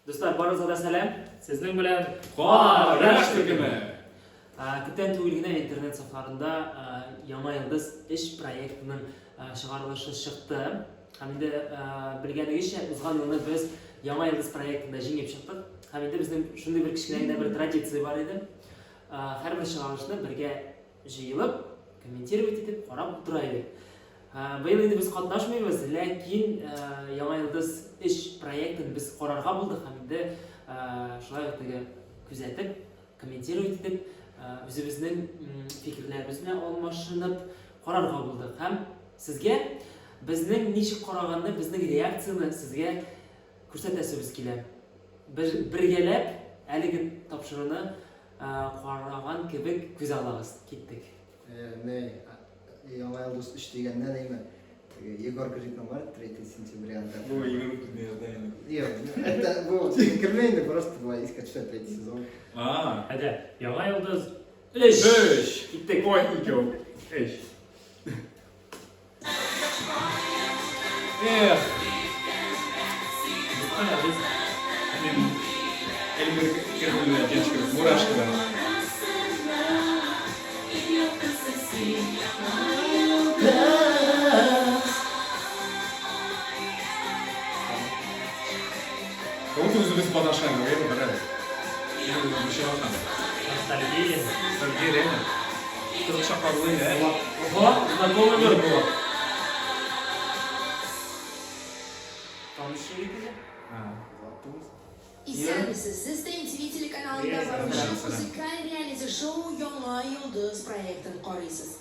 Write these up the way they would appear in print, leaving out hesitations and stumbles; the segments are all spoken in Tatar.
Дуслар, барыгызга да сәлам. Сезнең белән Караш төркеме. Күптән түгел генә интернет сафларында Яңа йолдыз эш проектының чыгарылышы чыкты. Һәм инде белгәнегезчә, узган елны без Яңа йолдыз проектында җиңеп чыктык. Һәм инде безнең шундый бер кечкенә генә бер традиция бар иде. Һәрбер чыгарылышны бергә җыелып, комментировать итеп, карап утыра идек. Быел инде без катнашмыйбыз, ләкин Яңа йолдыз эш проектын без карарга булдык һәм инде шулай ук теге күзәтеп, комментировать итеп, үзебезнең фикерләребез белән алмашынып карарга булдык. Һәм сезгә безнең ничек караганны, безнең реакцияне сезгә күрсәтәсебез килә. Без бергәләп әлеге тапшыруны караган кебек күз аллагыз. Киттек. Ней, Яңа йолдыз 3 дигәннән әйме? Егор Кридның бар, 3 сентября. Бу Егор Кридны язда инде. Юк, это бу кермә инде, просто былай искә төшә третий сезон. А, Әйдә, Яңа йолдыз 3. 3. Киттек. Ой, икәү. Өч. Эх. Без Мин Эльмир Кербелне әйткән кебек, мурашкалар. Вот үзебез катнашкан кебек, әйме, бер әле. Мин үзем бер чыгарсам. Ностальгия. Ностальгия, реально. Кызык чаклар була инде, ә? Ого, знакомый бер. Була. Таныш егет иде. Исәнмесез! Сез ТНТВ телеканалында баручы музыкаль реалити-шоу Яңа йолдыз проектын карыйсыз.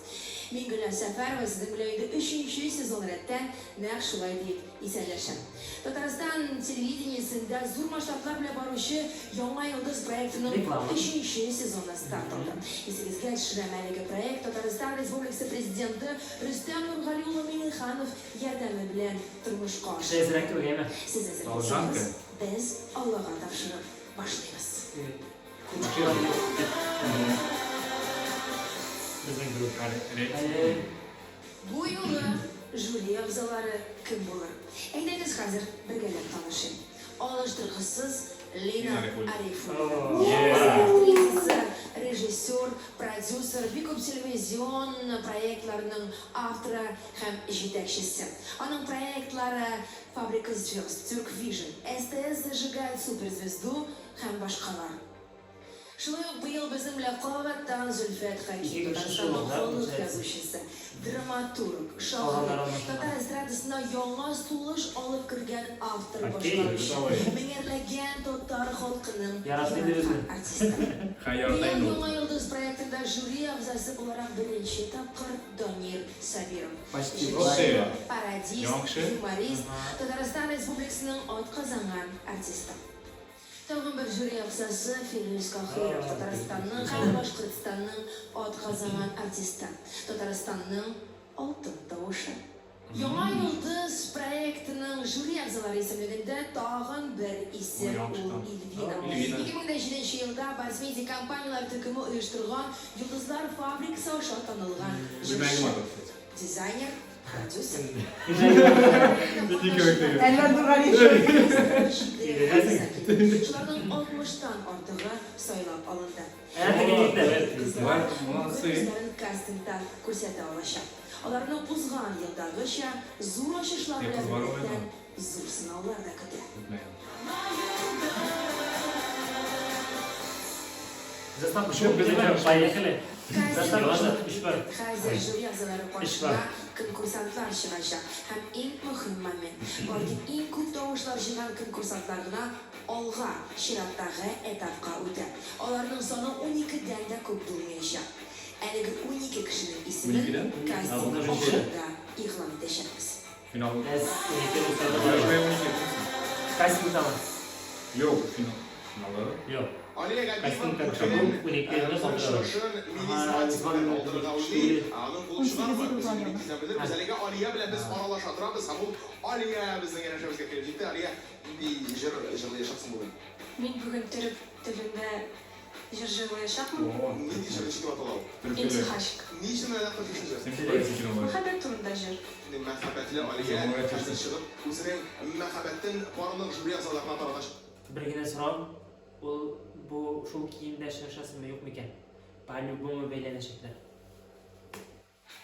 Мин Гөлназ Сәфәрова сезнең белән инде өченче сезон рәттән нәкъ шулай дип исәнләшәм. Татарстан телевидениесендә зур масштаблар белән баручы Яңа йолдыз проектының Реклама. өченче сезоны старт алды. Исегезгә төшерәм, әлеге проект Татарстан Республикасы Президенты Рөстәм Нургали улы Миңнеханов ярдәме белән тормышка Кеше ашырылды. әзрәк кебек, әйме? Сез әзер Должанка. булсагыз, без Аллага тапшырып башлыйбыз. Кучкалар юк. Безнең кебек. Әле Бу юлы жюри әгъзалары кем булыр? Әйдәгез хәзер бергәләп танышыйк. Алыштыргысыз Лина Арифуллина. Актрисасы, режиссер, продюсер, бик күп телевизион проектларның авторы һәм җитәкчесе. Аның проектлары Фабрика звезд, Тюрквижн, СТС зажигает суперзвезду һәм башкалар. Шулай ук быел безнең белән кабаттан Зөлфәт Хәким, Татарстанның халык язучысы, драматург, шагыйрь, татар эстрадасына яңа сулыш алып кергән автор-башкаручы, меңәрләгән татар халкының яраткан артисты. Быел Яңа йолдыз проектында жюри әгъзасы буларак беренче тапкыр Данир Сабиров. Җырчы, пародист, юморист, Татарстан Республикасының атказанган артисты. Тагын бер жюри әгъзасы Филүс Каһиров, Татарстанның һәм Башкортстанның атказанган артисты, Татарстанның алтын тавышы. Яңа йолдыз проектының жюри әгъзалары исемлегендә тагын бер исем, ул Ильвина. 2007 елда Барс-Медиа компанияләр төркеме оештырган Йолдызлар фабрикасы аша танылган җырчы, дизайнер, продюсер. Әллә Нургалиев. Шуларның алтмыштан артыгы сайлап алынды. Кызлар, молодцы. Үзләрен кастингта күрсәтә алачак. Аларны узган елдагыча зур ачышлар белән беррәттән зур сынаулар да көтә. Заставка шоу, поехали. Заставка Өч бар. Хәзер жюри әгъзалары каршына конкурсантлар чыгачак. Һәм иң мөһим момент, бары тик иң күп тавышлар җыйган конкурсантлар гына алга, чираттагы этапка үтә. Аларның саны уникедән дә күп булмаячак. Әлеге 12 кешенең исемен кастинг ахырында игълан итәчәкбез. Финал. Әз 12 булса да Уже бар. 12 булсын. Кастингтамы? Юк, финал. Финалда. Юк. Алия Габиева Кастингта күршенең 12 елны калдыралар. чыгышын мелизматик белән алдырырга уйлый. Аның булып чыгармы? Без инде бик тиздән белербез. Әлегә Алия белән без аралаша торабыз һәм ул Алия безнең янәшәбезгә килеп җитте. Алия, нинди җыр җырлаячаксың бүген? Мин бүген төрек телендә җыр җырлаячакмын. Нинди җыр, ничек дип атала ул? Төрек теле. Имтихачк. Ни өчен менә нәкъ шушы җыр? Син шулай Мәхәббәт турында җыр. Шундый мәхәббәтле Алия хәзер чыгып, үзенең мәхәббәтен барлык жюри әгъзаларына таратачак. Бер генә сорау, ул бу шул киемдә чыгышасыңмы, юкмы икән? По-любому бәйләнәчәкләр.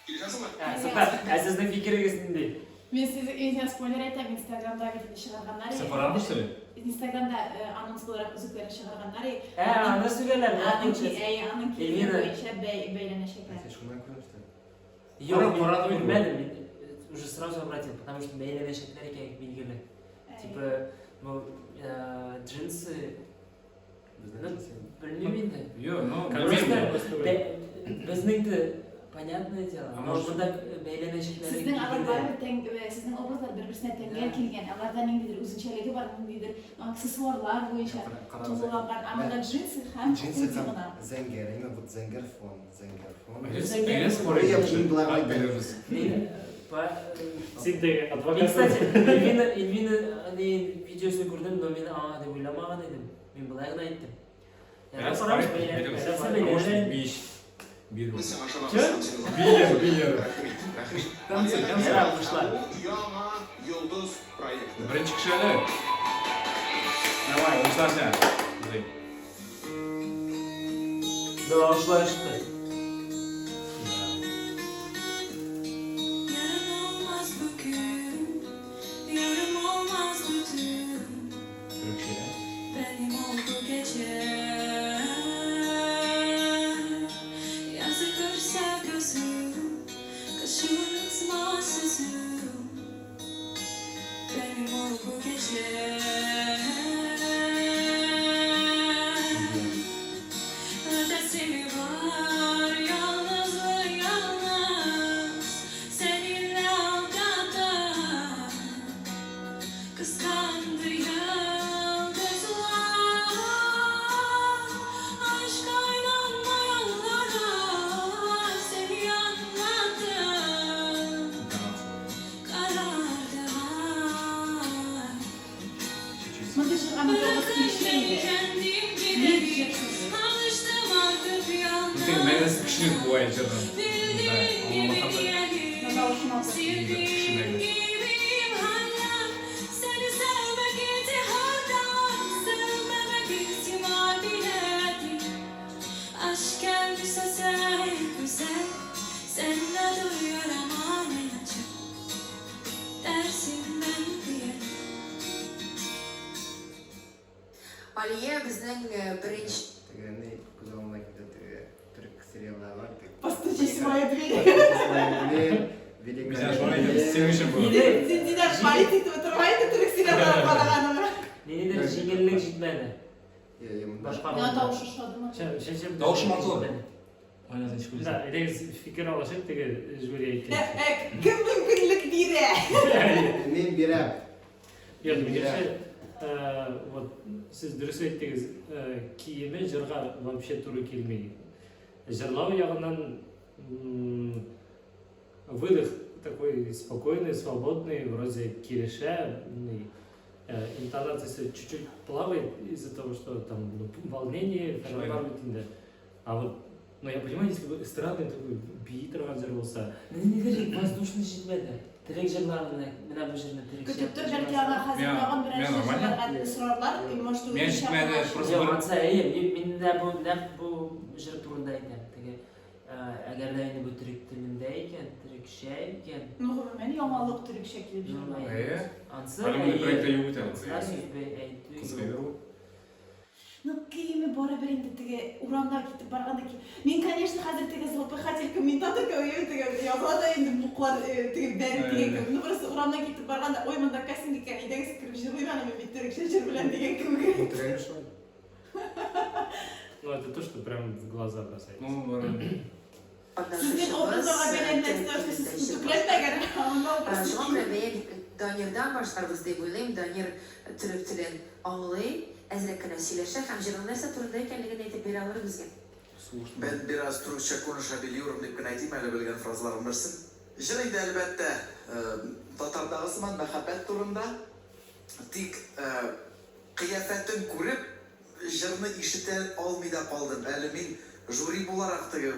Килешәсеңме? Ә, супер. Ә сезнең фикерегез нинди? Мин сезгә мин спойлер әйтәм, Инстаграмда бит чыгарганнар. Син карадыңмы, что ли? Инстаграмда анонс буларак өзекләрен чыгарганнар. Ә, аны сөйләләр, Аның аның киеме Эльвира. буенча бәйләнәчәкләр. Син шуннан күрдең, что ли? Юк, Кара- мин карадым инде. күрмәдем, мин уже сразу обратил, потому что бәйләнәчәкләр икән билгеле. Типа, бу джинсы, Безнең ну, белмим инде. Юк, ну, Просто белмим. безнең дә понятное дело. А Но может- монда бәйләнәчәкләр Сезнең алар барыбер тәң, сезнең образлар бер-берсенә тәңгәл килгән. Аларда ниндидер үзенчәлеге бар, ниндидер аксессуарлар буенча тулыланган. Ә монда джинсы һәм Джинсы худи һәм гына. зәңгәр, именно вот зәңгәр фон, зәңгәр фон. Әйдә, спор Я итәбез. мин болай А, әйтәм. бәйләбез. Мин Син теге Мин, адвокат. кстати, Эльвина видеосын күрдем, но мин аңа дип уйламаган идем. Мин болай гына әйттем. Раз, Карабыз, карыйк, бәйләбез. нәрсә А может, бәйләнә? биш. Бир. Без сиңа ышанабыз. Чё? Син уза. Бир, бир. Рәхмәт, рәхмәт. Танцы, Алия танцы. Бәйрәм, Алкышлар. Бу яңа йолдыз проекты. Беренче кеше әле. Давай, уңышлар сиңа. Зый. Да, шулай чыкты. Yarın olmaz bugün, yarım olmaz bütün. Төрекчә. Benim oldu gece. Yazı görse gözüm, kaşı unutma sözüm. Benim ol bu gece. Ötesi mi var yalnızlığı yalnız seninle aldatan kıskandı yıldızlar aşk oynanmayanlara seni anlattım karardı ay. Мондый җырга мин образ Bırakın килешми beni иде. kendim Ни giderim диясең? Alıştım artık Теге yalnız мәгънәсе көчле була җырның. Bildiğin gibi Аңламасам да. diyelim Тавышын алды. Sevdiğim gibiyim hala Seni sevmek intihardan Sevmemek ihtimal bile değil Aşk geldiyse sen güzel Seninle duruyor aman acı Dersin ben diye Алия безнең беренче Теге ни күз алдыма килде, теге төрек сериаллары бар. Теге Постучись в мою дверь. Постучись в мою дверь, Мин сиңа шулай әйтәм, синең өчен бу. Ниндидер Син Динар полиция итеп утырмай инде төрек сериалларын караганыңа. Ниндидер җиңеллек җитмәде. Я, я монда. Башка Миңа тавышы ошадымы? Тавышы матур. Да, әйдәгез фикер алышыйк теге жюри әйткән. Кем мөмкинлек бирә? Мин бирәм. Юк, минемчә, вот сез дөрес әйттегез, киеме җырга вообще туры килми. Җырлау ягыннан выдох такой спокойный, свободный, вроде килешә, интонациясе чуть-чуть плавает из-за того, что там ну, волнение, Шулай. бар бит инде. А вот, ну я понимаю, если бы эстрадный такой бии торган җыр булса, Ниндидер воздушный җитмәде. Төрек җырларына менә бу җырны төрекчә. Көтеп тор, бәлки аңа хәзер Миңа- тагын берәр миңа җыр нормально. чыгарга сорарлар, и может Миңа үзенчә җитмәде, аңлашыр. просто Юк, бер- ансы әйе, мин дә бу нәкъ бу җыр турында әйтәм. Теге әгәр дә инде бу төрек телендә икән, төрекчә икән, Ну, гомумән, яңалык төрекчә килеп җырлау. Әйе. ансы Әле мондый проектта юк бит әле. Ансына сүз әйтү Кызык юк. әйбер ул. Ну, киеме барыбер инде теге урамда китеп барганда ки. Мин, конечно, хәзер теге злопыхатель комментатор кебек теге языла да инде буклар теге бәреп дигән кебек. Ну, просто урамда китеп барганда, ой, монда кастинг икән, әйдәгез кереп җырлыйм әле мин бит төрекчә җыр белән дигән кебек. Бу төрек шулай. ну это то, что прям в глаза бросается. Ну, бары. Сезнең образга бәйләнгән нәрсә, что сез үтүкләтмәгән, анда образ. Шуңа күрә бәя Данирдан башларбыз дип уйлыйм. Данир төрек телен аңлый, әзрәк кенә сөйләшә һәм җырның нәрсә турында икәнлеген әйтеп бирә алыр безгә. Сугыш. Ben biraz Türkçe konuşabiliyorum дип кенә әйтим әле белгән фразаларым берсен. Җыр инде әлбәттә, татардагы сыман мәхәббәт турында. Тик кыяфәтен күреп, җырны ишетә алмый да калдым. Әле мин жюри буларак теге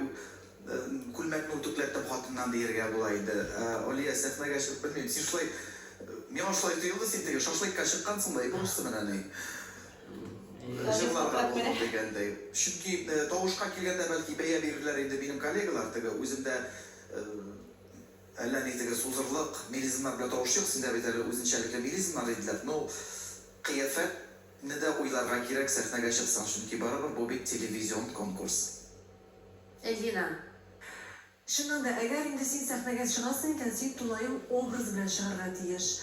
күлмәкне үтүкләттем хатыннан дияргә була инде. Алия сәхнәгә чыгып белмим. Син шулай миңа шулай тоелды, син теге шашлыкка чыккансың да, икенчесе менә ни. Җырларга булдым дигәндәй. Чөнки тавышка килгәндә, бәлки, бәя бирерләр инде минем коллегалар, теге үземдә әллә ни теге сузырлык, мелизмнар белән тавыш юк, синдә бит әле үзенчәлекле мелизмнар диделәр. Ну, кыяфәтне дә уйларга кирәк сәхнәгә чыксаң, чөнки барыбер бу бит телевизион конкурс. Эльвина. Чыннан да, әгәр инде син сәхнәгә чыгасың икән, син тулаем образ белән чыгарга тиеш.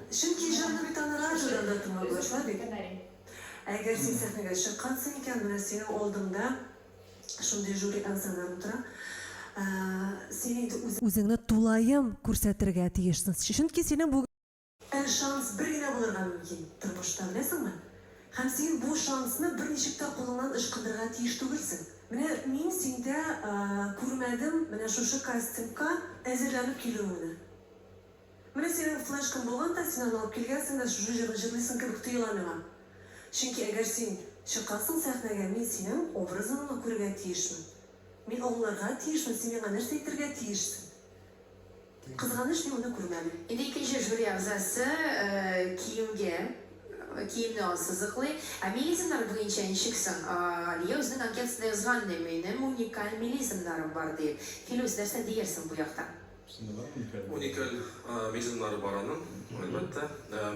Чөнки җырны бит аны радиодан да тыңлап була, шулай бит? Ә әгәр син сәхнәгә чыккансың икән, менә синең алдыңда шундый жюри әгъзалары утыра. Син инде үзеңне тулаем күрсәтергә тиешсең. Чөнки синең бүген. Ә шанс бер генә булырга мөмкин тормышта, беләсеңме? Һәм син бу шансны берничек тә кулыңнан ычкындырырга тиеш түгелсең. Менә мин синдә күрмәдем менә шушы кастингка әзерләнеп килүеңне. Менә синең флешкаң булган да, син аны алып килгәнсең дә шушы җырны җырлыйсың кебек тоела миңа. Чөнки әгәр син чыккансың сәхнәгә, мин синең образыңны күрергә тиешмен. Мин аңларга тиешмен, син миңа нәрсә әйтергә тиешсең. Кызганыч, мин моны күрмәдем. Инде икенче жюри әгъзасы киемгә, киемне ассызыклый. Ә мелизмнар буенча ничек соң? Алия үзенең анкетасында язган иде, минем уникаль мелизмнарым бар диеп. Филүс, нәрсә диярсең бу яктан? Уникаль мелизмнары бар аның, әлбәттә.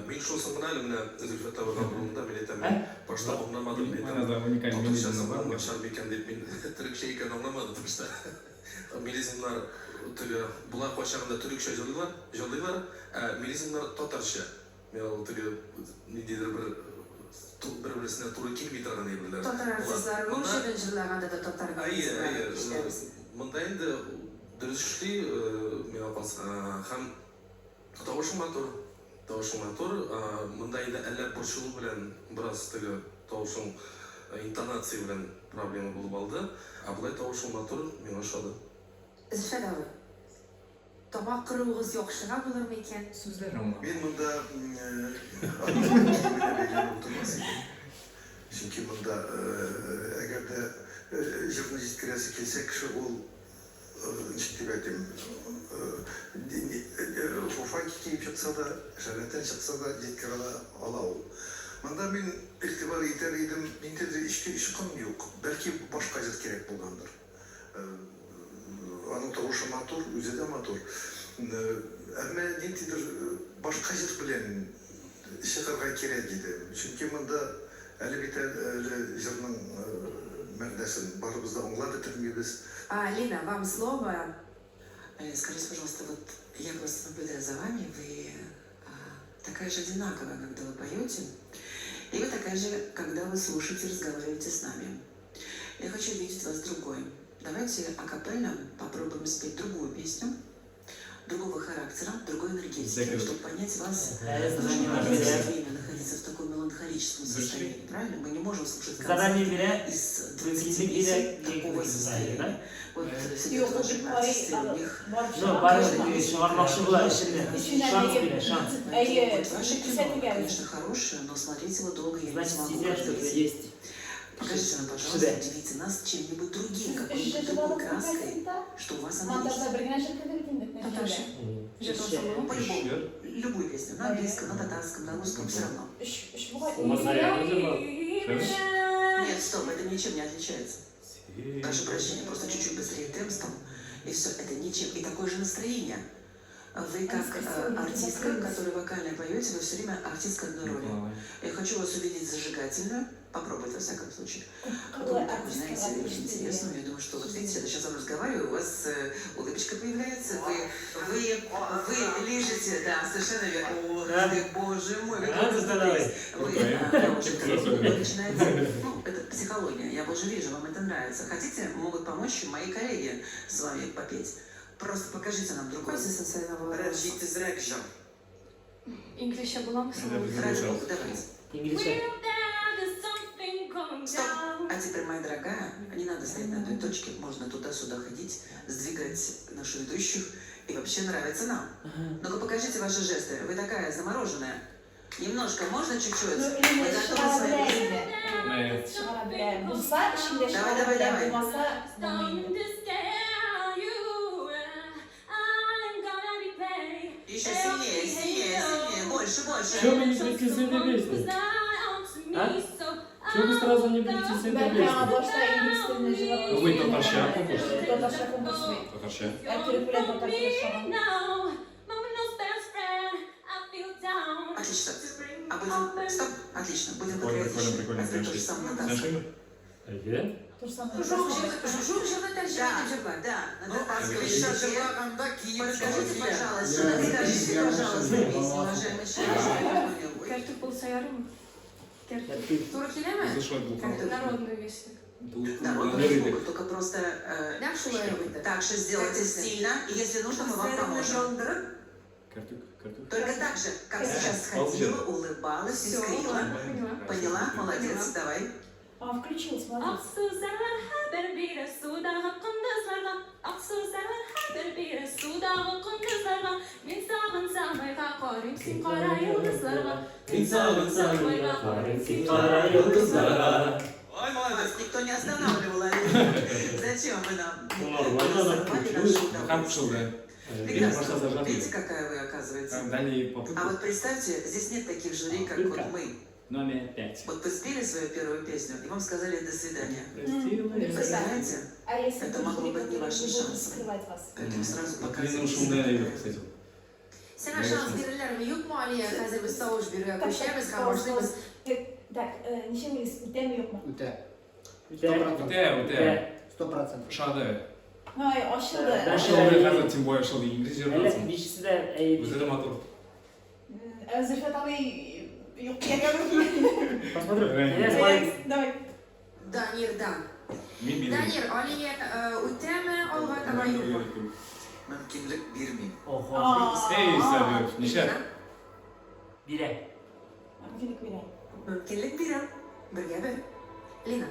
Мин шунысын гына әле менә Зөлфәт абыйга борылдым да, мин әйтәм, мин башта аңламадым, мин әйтәм, татарчасы бармы, начар микән дип, мин төрекчә икәнен аңламадым башта. Мелизмнар теге болар кайчагында төрекчә җырлыйлар, җырлыйлар, ә мелизмнар татарча. Мин ул теге ниндидер бер бер-берсенә туры килми торган әйберләр. Татар артистлары рус җырын җырлаганда да татар мелизмнарын ишетәбез. Монда инде дөрес эшли, миңа калса. Һәм тавышы матур. Тавышың матур, монда инде әллә борчылу белән бераз теге тавышың интонация белән проблема булып алды. Ә болай тавышың матур, миңа ошады. Зөлфәт абый, тамак кыруыгыз яхшыга булырмы икән? Сүзләр аңламыйм. Мин монда аның киеменә бәйләнеп утырмас идем. Чөнки монда әгәр дә җырны җиткерәсе килсә, кеше ул Ничек дип әйтим, фуфайка киеп чыкса да, шәләтән чыкса да җиткерә ала ул. Монда мин игътибар итәр идем, ниндидер эчке очкын юк. Бәлки башка җыр кирәк булгандыр. Аның тавышы матур, үзе дә матур. Әмма ниндидер башка җыр белән чыгарга кирәк иде. Чөнки монда әле бит әле җырның мәгънәсен барыбыз да аңлап бетермибез. Алина, вам слово. Алина, скажите, пожалуйста, вот я просто наблюдаю за вами, вы такая же одинаковая, когда вы поете, и вы такая же, когда вы слушаете, разговариваете с нами. Я хочу видеть вас другой. Давайте акапельно попробуем спеть другую песню, другого характера, другой энергетики, чтобы понять вас. Нужно все время находиться в таком меланхолическом состоянии, правильно? Мы не можем слушать концерт из 20 песен такого состояния. Вот сидят ваши артисты, у них... Ну, барыбер чыгармакчы була эшеннән. Шанс бирә, шанс. Вот ваше кино, конечно, хорошее, но смотреть его долго я не смогу. Значит, что-то есть. Покажите нам, пожалуйста, удивите нас чем-нибудь другим, какой-нибудь другой краской, что у вас она есть. Татарча. По-любому, любую песню, на английском, на татарском, на русском, все равно. Нет, стоп, это ничем не отличается. Прошу прощения, просто чуть-чуть быстрее темп стал, и все, это ничем. И такое же настроение. Вы как артистка, которая вокально поете, вы все время артистка одной роли. Я хочу вас увидеть зажигательную, попробовать во всяком случае. Какую-то такую, знаете, интересную. Я думаю, что вот видите, я сейчас с вами разговариваю, у вас улыбочка появляется, вы лижете, да, совершенно верно. Ох ты, боже мой, какой вы, вы начинаете, ну, это психология, я уже вижу, вам это нравится. Хотите, могут помочь мои коллеги с вами попеть. Просто покажите нам другой. Берәр җитезрәк җыр. Инглизчә буламы соң? Ради давайте. Инглизчә. Стоп! А теперь, моя дорогая, не надо стоять на одной точке, можно туда-сюда ходить, сдвигать нашу ведущую и вообще нравится нам. Ну-ка покажите ваши жесты. Вы такая замороженная. Немножко, можно чуть-чуть? Ну, Вы готовы с вами? Чыгара белә. Булса, эчендә Давай, чыгара давай, белә, давай. булмаса, булмый инде. Еще сильнее, сильнее, сильнее, больше, больше. Чё вы не предсказали песню? Чего вы сразу не будете с этой Бәлки аңа песней? башта инглиз телендә җырларга Ну, бу татарча конкурс. Татарча конкурс бит. Татарча. Ә төрек белән татар теле ошаган. Отлично. А будем... Стоп. Отлично. Будем Прикольно, повторять прикольно, еще. прикольно. А теперь то же самое на танце. Нашими? Әйе. То же самое. Шушы җырны тәрҗемә итеп җырла. Да, на Ну, татарском английча языке. җырлаганда киеп Подскажите, чыгып пожалуйста, Я- подскажите, я пожалуйста, нашел. песню, уважаемый человек. Кәртүк булса ярыймы? Кәртүк. Кәртүк. Туры киләме? Слышал, Кәртүк народную песню. Народную музыку, только просто Нәкъ шулай ук инде. так же сделайте стильно, и если нужно, мы вам поможем. Яндырып, Кәртүк, кәртүк. Только так же, как сейчас Молчи. ходила, улыбалась, Всё, искрила. ладно, поняла. Поняла? Молодец, давай. А, включилась, молодец. Аксу зәрләр хәбәр бирә судагы кондызларга, Аксу зәрләр хәбәр бирә судагы кондызларга. Мин сагынсам айга карыйм, син кара йолдызларга. Мин сагынсам айга карыйм, син кара йолдызларга. Ай, молодец. Вас никто не останавливал, Алина. Зачем вы нам? Ну, нормально, она Сорвали включилась. нашу Һәм удовольствие. кушылды. Прекрасно. Башта зажат Видите, иде. какая вы, оказывается. Там дали А попытку. вот представьте, здесь нет таких жюри, как вот Попытка. мы. Номер пять. Вот вы спели свою первую песню, и вам сказали «до свидания». Простила я. Представляете? А если Это будут могло жюри, быть не которые вашим не будут шансом. скрывать вас? Поэтому сразу Лина показывайте. шумная игра, кстати. Сиңа шанс бирерләрме, юкмы, Алия? Хәзер без тавыш бирүгә күчәбез һәм башлыйбыз. Так, ничә уйлыйсыз, үтәме юкмы? Үтә. Үтә. Үтә, үтә. 100%. Ошады. Ай, ачылды. Да. Ошады, хәзер тем более ошады. Инглиз Әллә җырласын. бишесе дә әйе. Үзе дә матур. Ә Зөлфәт абый юк дияргә мөмкин. Посмотрим. Әйе. Әйдә, смотри. Давай. Данирдан. Мин бирдем. Данир, Алия үтәме, алга таба юкмы? Мөмкинлек бирмим. Охо. Эй, Сабир, ничә? Бирә. Мөмкинлек бирә. мөмкинлек бирәм. Бергә бер. Лина,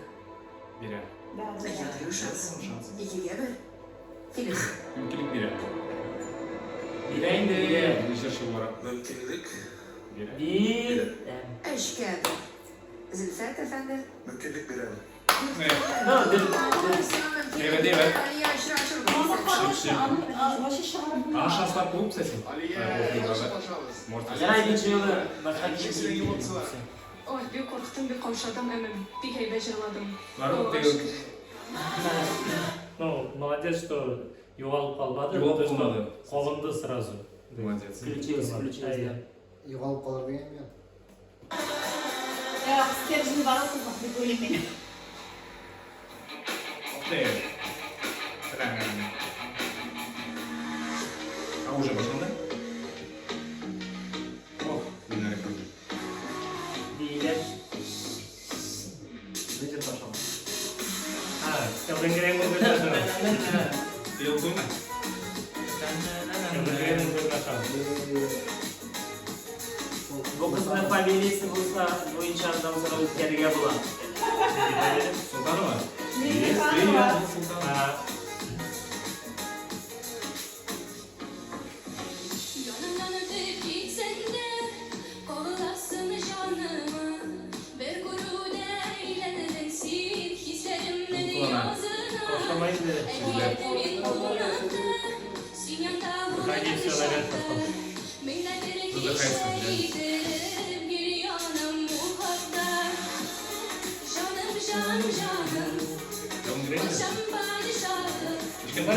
Бирә. Да, да, Я да. даю шанс. Шанс. икегә бер. Филис. Мөмкинлек бирә. Бирә инде. Бирә. Җырчы буларак. Мөмкинлек. Бирә. Бирә. Өчкә бер. Зөлфәт әфәнде. Мөмкинлек бирәм. Ну, дер- Сиңа мөмкинлек Әйбәт, әйбәт. Алия очрашырбыз. Аны хороший, аны вообще чыгарып Аңа булмый. шанслар күп, кстати. Алия, пожалуйста. Может, Ярай, икенче юлы башка Ничек синең эмоциялар? Ой, бик курктым, бик каушадым, әмма бик әйбәт җырладым. Народ, Аллага ты шөкер. Ну, молодец, что югалып калмады. Югалып То, что калмады. Кабынды сразу. Молодец. Включилась, включилась, да. Югалып калыр дигән мин. Юк, стержень бар ул кызның, дип уйлыйм мин. Ты. Прям. А уже башланды? Ох, Динара круто. Диеләр. Ветер пошел. А, Элвин Грей күрмәсәң. Ты күрмә? Элвин Грей күрмәсәң. Бу кызның фамилиясе булса, буенча аннан соң үткәрергә була. Султанова? Миңнеханова. Султанова. А, Янымнан үтеп китсәң дә, кагыласың җаныма. Бер күрүдә әйләнең син хисләремнең Кулына. язына. Каушамай инде. Әкияттә мин кунакта, син янда Выходи, всё, наверх пошел. Меңдә бер Задыхается, кичә да. итеп гел янам бу хакта. Җаным, җаным, җаным, Элвин Грей? патшам, падишаһым. Кечкенә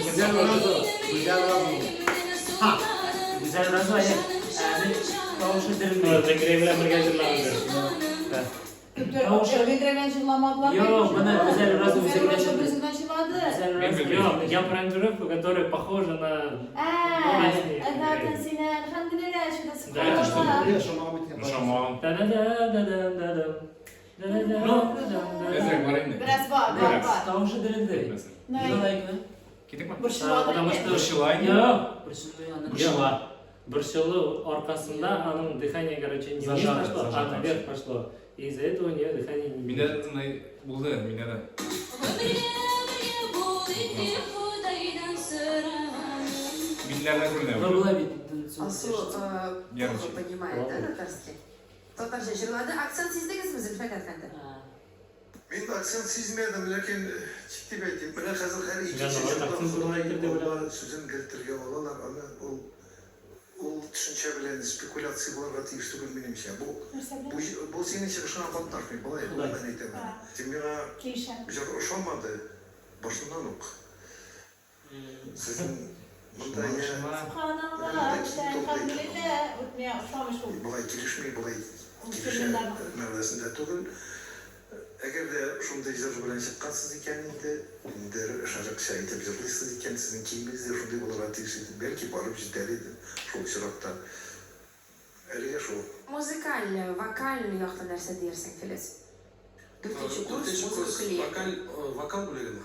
Гүзәл Уразова. Гүзәл Уразова. Ха! Гүзәл Уразова, әйе. Әле тавышы дерелми. Элвин Грей белән бергә җырлагандыр. Да. Элвин Грей белән җырламадылар. Юк, моны Гүзәл Уразова Гүзәл үзе генә Уразова җырлый. үзе генә җырлады. Гүзәл Уразова. Юк, я про аранжировку, которая похожа на Ә, песни. Әдәтен сине, әлхәмдүлилләһ, шунда Да, это что? субханаллаһ. Бирә, шамага бит. Шаман. Да-да-да-да-да-да-дам. Ну, Да-да-да-да-да-да. Әзрәк бар инде. Бераз бар, бар, бар. Тавышы дерелди. Ну, Җырлайыкмы? Киттекме? борчыла Потому что Борчыла инде. Юк, Борчылмый аны. Борчыла. Борчылу аркасында аның дыхание, короче, не вниз Зажато, пошло, а зажато наверх пошло. И из-за этого у нее дыхание не Миндә дә шундай булды, миндә дә. Гомергә бергә булыйк дип Ходайдан сораганым. Битләрдә күренә. Ну, була бит. Алсу плохо Нервничает. понимает, да, татарский? Татарча җырлады. Акцент сиздегезме, Зөлфәт әфәнде? Мин акцент сизмәдем, ләкин ничек дип әйтим, менә хәзер һәр Я икенче наоборот, җырда акцент турында Ходай әйтер дип уйладым. Алла сүзен кертергә алалар, аны ул ул төшенчә белән спекуляция булырга тиеш түгел, минемчә. Бу, Нәрсә белән? бу, бу синең чыгышыңа катнашмый, болай Ходай. гомумән әйтәм. А. Син миңа Килешәм. җыр ошамады башыннан ук. Сезнең монда я Субханаллах, әлхәмдүлилләһ. Вот миңа ошамый шул. Болай килешми, болай Ул килешә терминнарны. мәгънәсендә түгел. Әгәр дә шундый җыр белән чыккансыз икән инде, инде шәрыкча итеп җырлыйсыз икән, сезнең киемегез дә шундый булырга тиеш иде. Бәлки барып җитәр иде шул очракта. Әлегә шул. Музыкаль, вокаль яктан нәрсә диярсең, Филүс? Дүртенче курс, Дүртенче музыка курс көллияте. вокаль, вокал бүлегеме?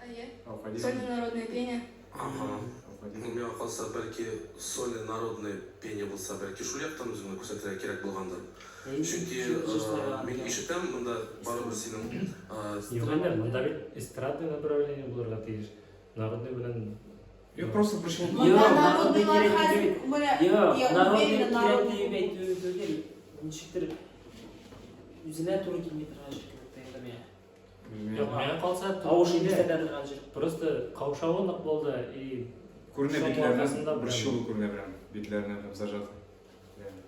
Әйе. Алфавит. Сольное народное пение. Ага. Ну, миңа калса, бәлки сольное народное пение булса, бәлки шул яктан үзеңне күрсәтергә кирәк булгандыр. Чөнки мин ишетәм, монда барыбер синең Юк инде, монда бит эстрадный направление булырга тиеш. Народный белән Юк, просто пришел. Монда Юк, народный народныйлар кирәк хәзер түгел. менә, Юк, я народный уверена, кирәк народный диеп әйтү түгел. Ничектер үзенә туры килми торган җыр кебек тоелды миңа. Юк, миңа калса Тавыш туры килә. күрсәтә торган җыр. Просто каушавы нык булды и Күренә шул битләренә, аркасында прям борчылу күренә прям. Битләренә прям зажаты. Реально.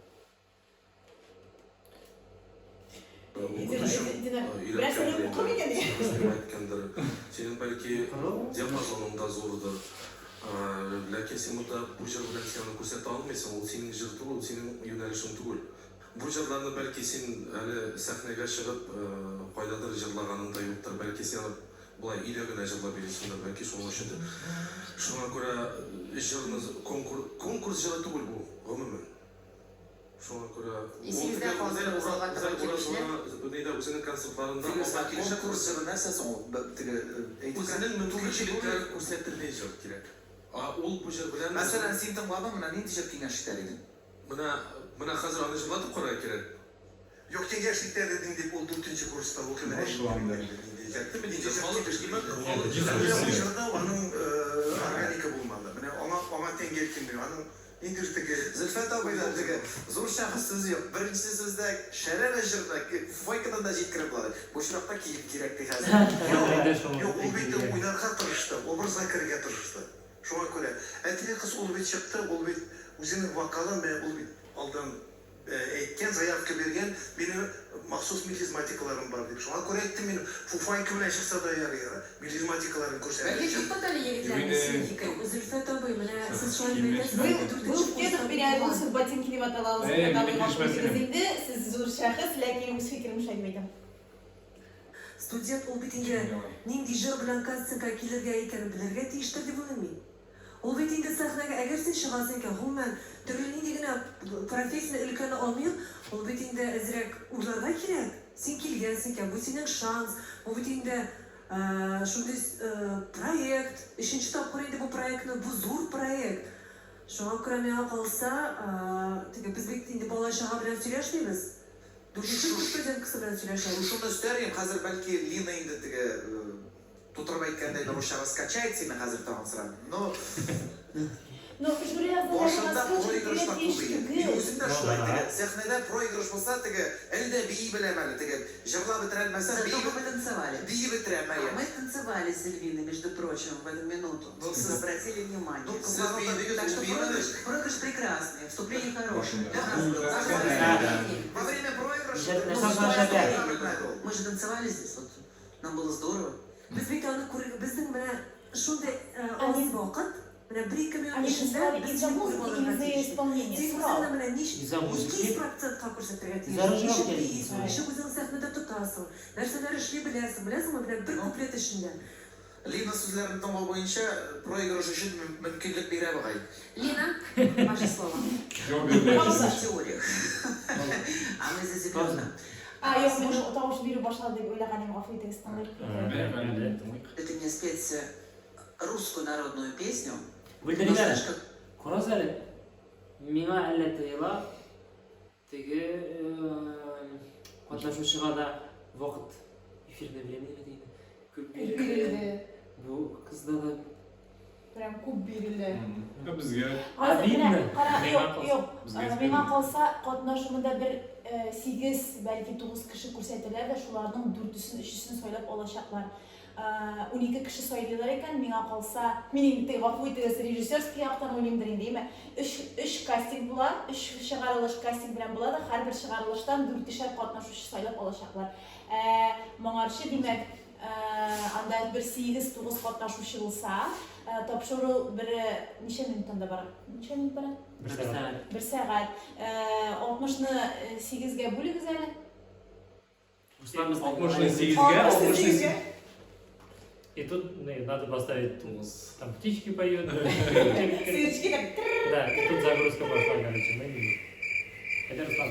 укытучың Динар, берәрсә өйрәткәндер укыр инде, микән? син миңа әйткәндер. Синең бәлки диапазоның да зурдыр. Ләкин син монда бу җыр белән син аны күрсәтә алмыйсың, ул синең җыр түгел, ул синең юнәлешең түгел. Бу җырларны бәлки син әле сәхнәгә чыгып кайдадыр җырлаганың да юктыр, бәлки син аны болай өйдә генә җырлап йөрисеңдер, бәлки шуның өчендер. Шуңа күрә җырны конкурс, конкурс җыры түгел бу, гомумән. Шуңа күрә ул Исегездә теге калсын, Гүзәл залга Ураз, таба Гүзәл килүчеләр. Уразова нидә үзенең концертларында Филүс, аңа килешә конкурс җыры нәрсә соң ул? Теге әйтик, Үзенең мөмкинчелекләрен күрсәтерлек җыр кирәк. Ә ул бу җыр белән Мәсәлән, син тыңладың, менә нинди җыр киңәш итәр идең? Менә, менә хәзер аны җырлатып карарга кирәк. Юк, киңәш итәр идең дип, ул дүртенче курста укый менә. Инде халык, димәк, халык Җырда аның органика булмады. Менә аңа аңа тәңгәл килми. Аның ниндидер теге Зөлфәт абыйдан теге зур шәхес сүз юк. Беренче сүздә шәрә җырны фуфайкадан да җиткереп була. Бу очракта кием кирәк ди хәзер. Юк, ул бит уйнарга тырышты, образга керергә тырышты. Шуңа күрә, ә теге кыз ул бит чыкты, ул бит үзенең вокалын, менә ул бит алдан әйткән, заявка биргән, минем махсус мелизматикаларым бар дип. Шуңа күрә әйттем мин, фуфайка белән чыкса да ярый, мелизматикаларын күрсәтер Бәлки өчен. туктат әле егетләрне, синең фикер. Зөлфәт абый, менә сез шулай дип әйтәсез, Был, инде был дүртенче в кедах курста переобулся укыган. в ботинки дип атала ул Әй, Зөлфәт мине абый гафу килешмәс итегез идем. инде, сез зур шәхес, ләкин үз фикерем шулай дип әйтәм. Студент ул бит инде нинди җыр белән кастингка килергә икәнен белергә тиештер дип уйлыйм мин. Ул бит инде сәхнәгә, әгәр син чыгасың икән, гомумән, төрле нинди генә профессияне, өлкәне алмыйк, ул бит инде әзрәк уйларга кирәк. Син килгәнсең икән, бу синең шанс, бу бит инде шундый проект, өченче тапкыр инде бу проектны, бу зур проект. Шуңа күрә миңа калса, теге без бит инде бала-чага белән сөйләшмибез. Дүртенче курс студенткасы белән сөйләшәбез. Шушыны өстәр идем, хәзер бәлки Лина инде теге тутырып әйткәндәй, русча раскачает сине хәзер тагын сорап. Но Но жюри әгъзалары башында раскачивать проигрыш итәргә та тиеш күп иде. Мин түгел. үзем дә шулай теге сәхнәдә проигрыш булса теге әле дә бии беләм әле теге җырлап бетерә алмасам Зато бии вы потанцевали. бии бетерәм А әйе. мы танцевали с Эльвиной, между прочим, в эту минуту. Ну, Вы сез обратили внимание. ну Сез кызларның да биедегез, Так ул что биемәде. проигрыш, проигрыш прекрасный, вступление хорошее. Башында. Для нас было. Вступление. Во время проигрыша Нәрсә ну, саша ул. Мы же танцевали здесь, вот нам было здорово. Без бит аны күрергә, безнең менә шундый аз Они, вакыт, менә бер-ике минут они эчендә танцевали без из-за сине күреп музыки алырга или за тиеш. исполнение? Син Сорау. үзеңне менә нич Из-за музыки. 200%-ка күрсәтергә Из-за тиеш. Ничек аранжировки бийсең, әле. ничек үзең сәхнәдә тотасың, нәрсәләр эшли беләсең, беләсеңме, менә бер Ну, куплет эчендә. Лина сүзләрен тыңлау буенча проигрыш өчен мөмкинлек бирә бугай. Лина, ваше слово. Җавап бирде. Пауза. В теориях. А мы Пауза. заземленно. А, юк, мин Сможет тавыш бирү башлады дип уйлаган идем, гафу итегез, тыңлыйк. Әле тыңлыйк. ты мне спеть русскую народную песню? Но Бүлдерик әле. знаешь, как Карагыз әле. Миңа әллә тоела, теге катнашучыга да вакыт эфирное время дип әйтик. Күп бирелде. Бирелде. Бу кызда да Прям күп бирелде. Ә безгә Хәзер менә Обидно. кара, Миңа юк, калса. юк. безгә Миңа әзбәк. калса, катнашуында бер 8, бәлки 9 кеше күрсәтәләр дә, шуларның дүртесен, өчесен сайлап алачаклар. 12 кеше сайлыйлар икән, миңа калса, мин инде теге, гафу итегез, режиссерский яктан уйлыймдыр инде, әйме? Өч, өч кастинг була, өч чыгарылыш кастинг белән була да, һәрбер чыгарылыштан дүртешәр катнашучы сайлап алачаклар. Ә моңарчы, димәк, анда бер сигез-тугыз катнашучы булса, тапшыру бер ничә минуттан да бара? Ничә минут бара? Бер сәгать. Бер сәгать. Алтмышны сигезгә бүлегез әле. Руслан безнең 60-ны 8-гә, 60-ны И тут ну, надо поставить Тугыз. Там птички поют. Сверчки так. Да, и тут загрузка пошла, короче. Мы... Это Руслан.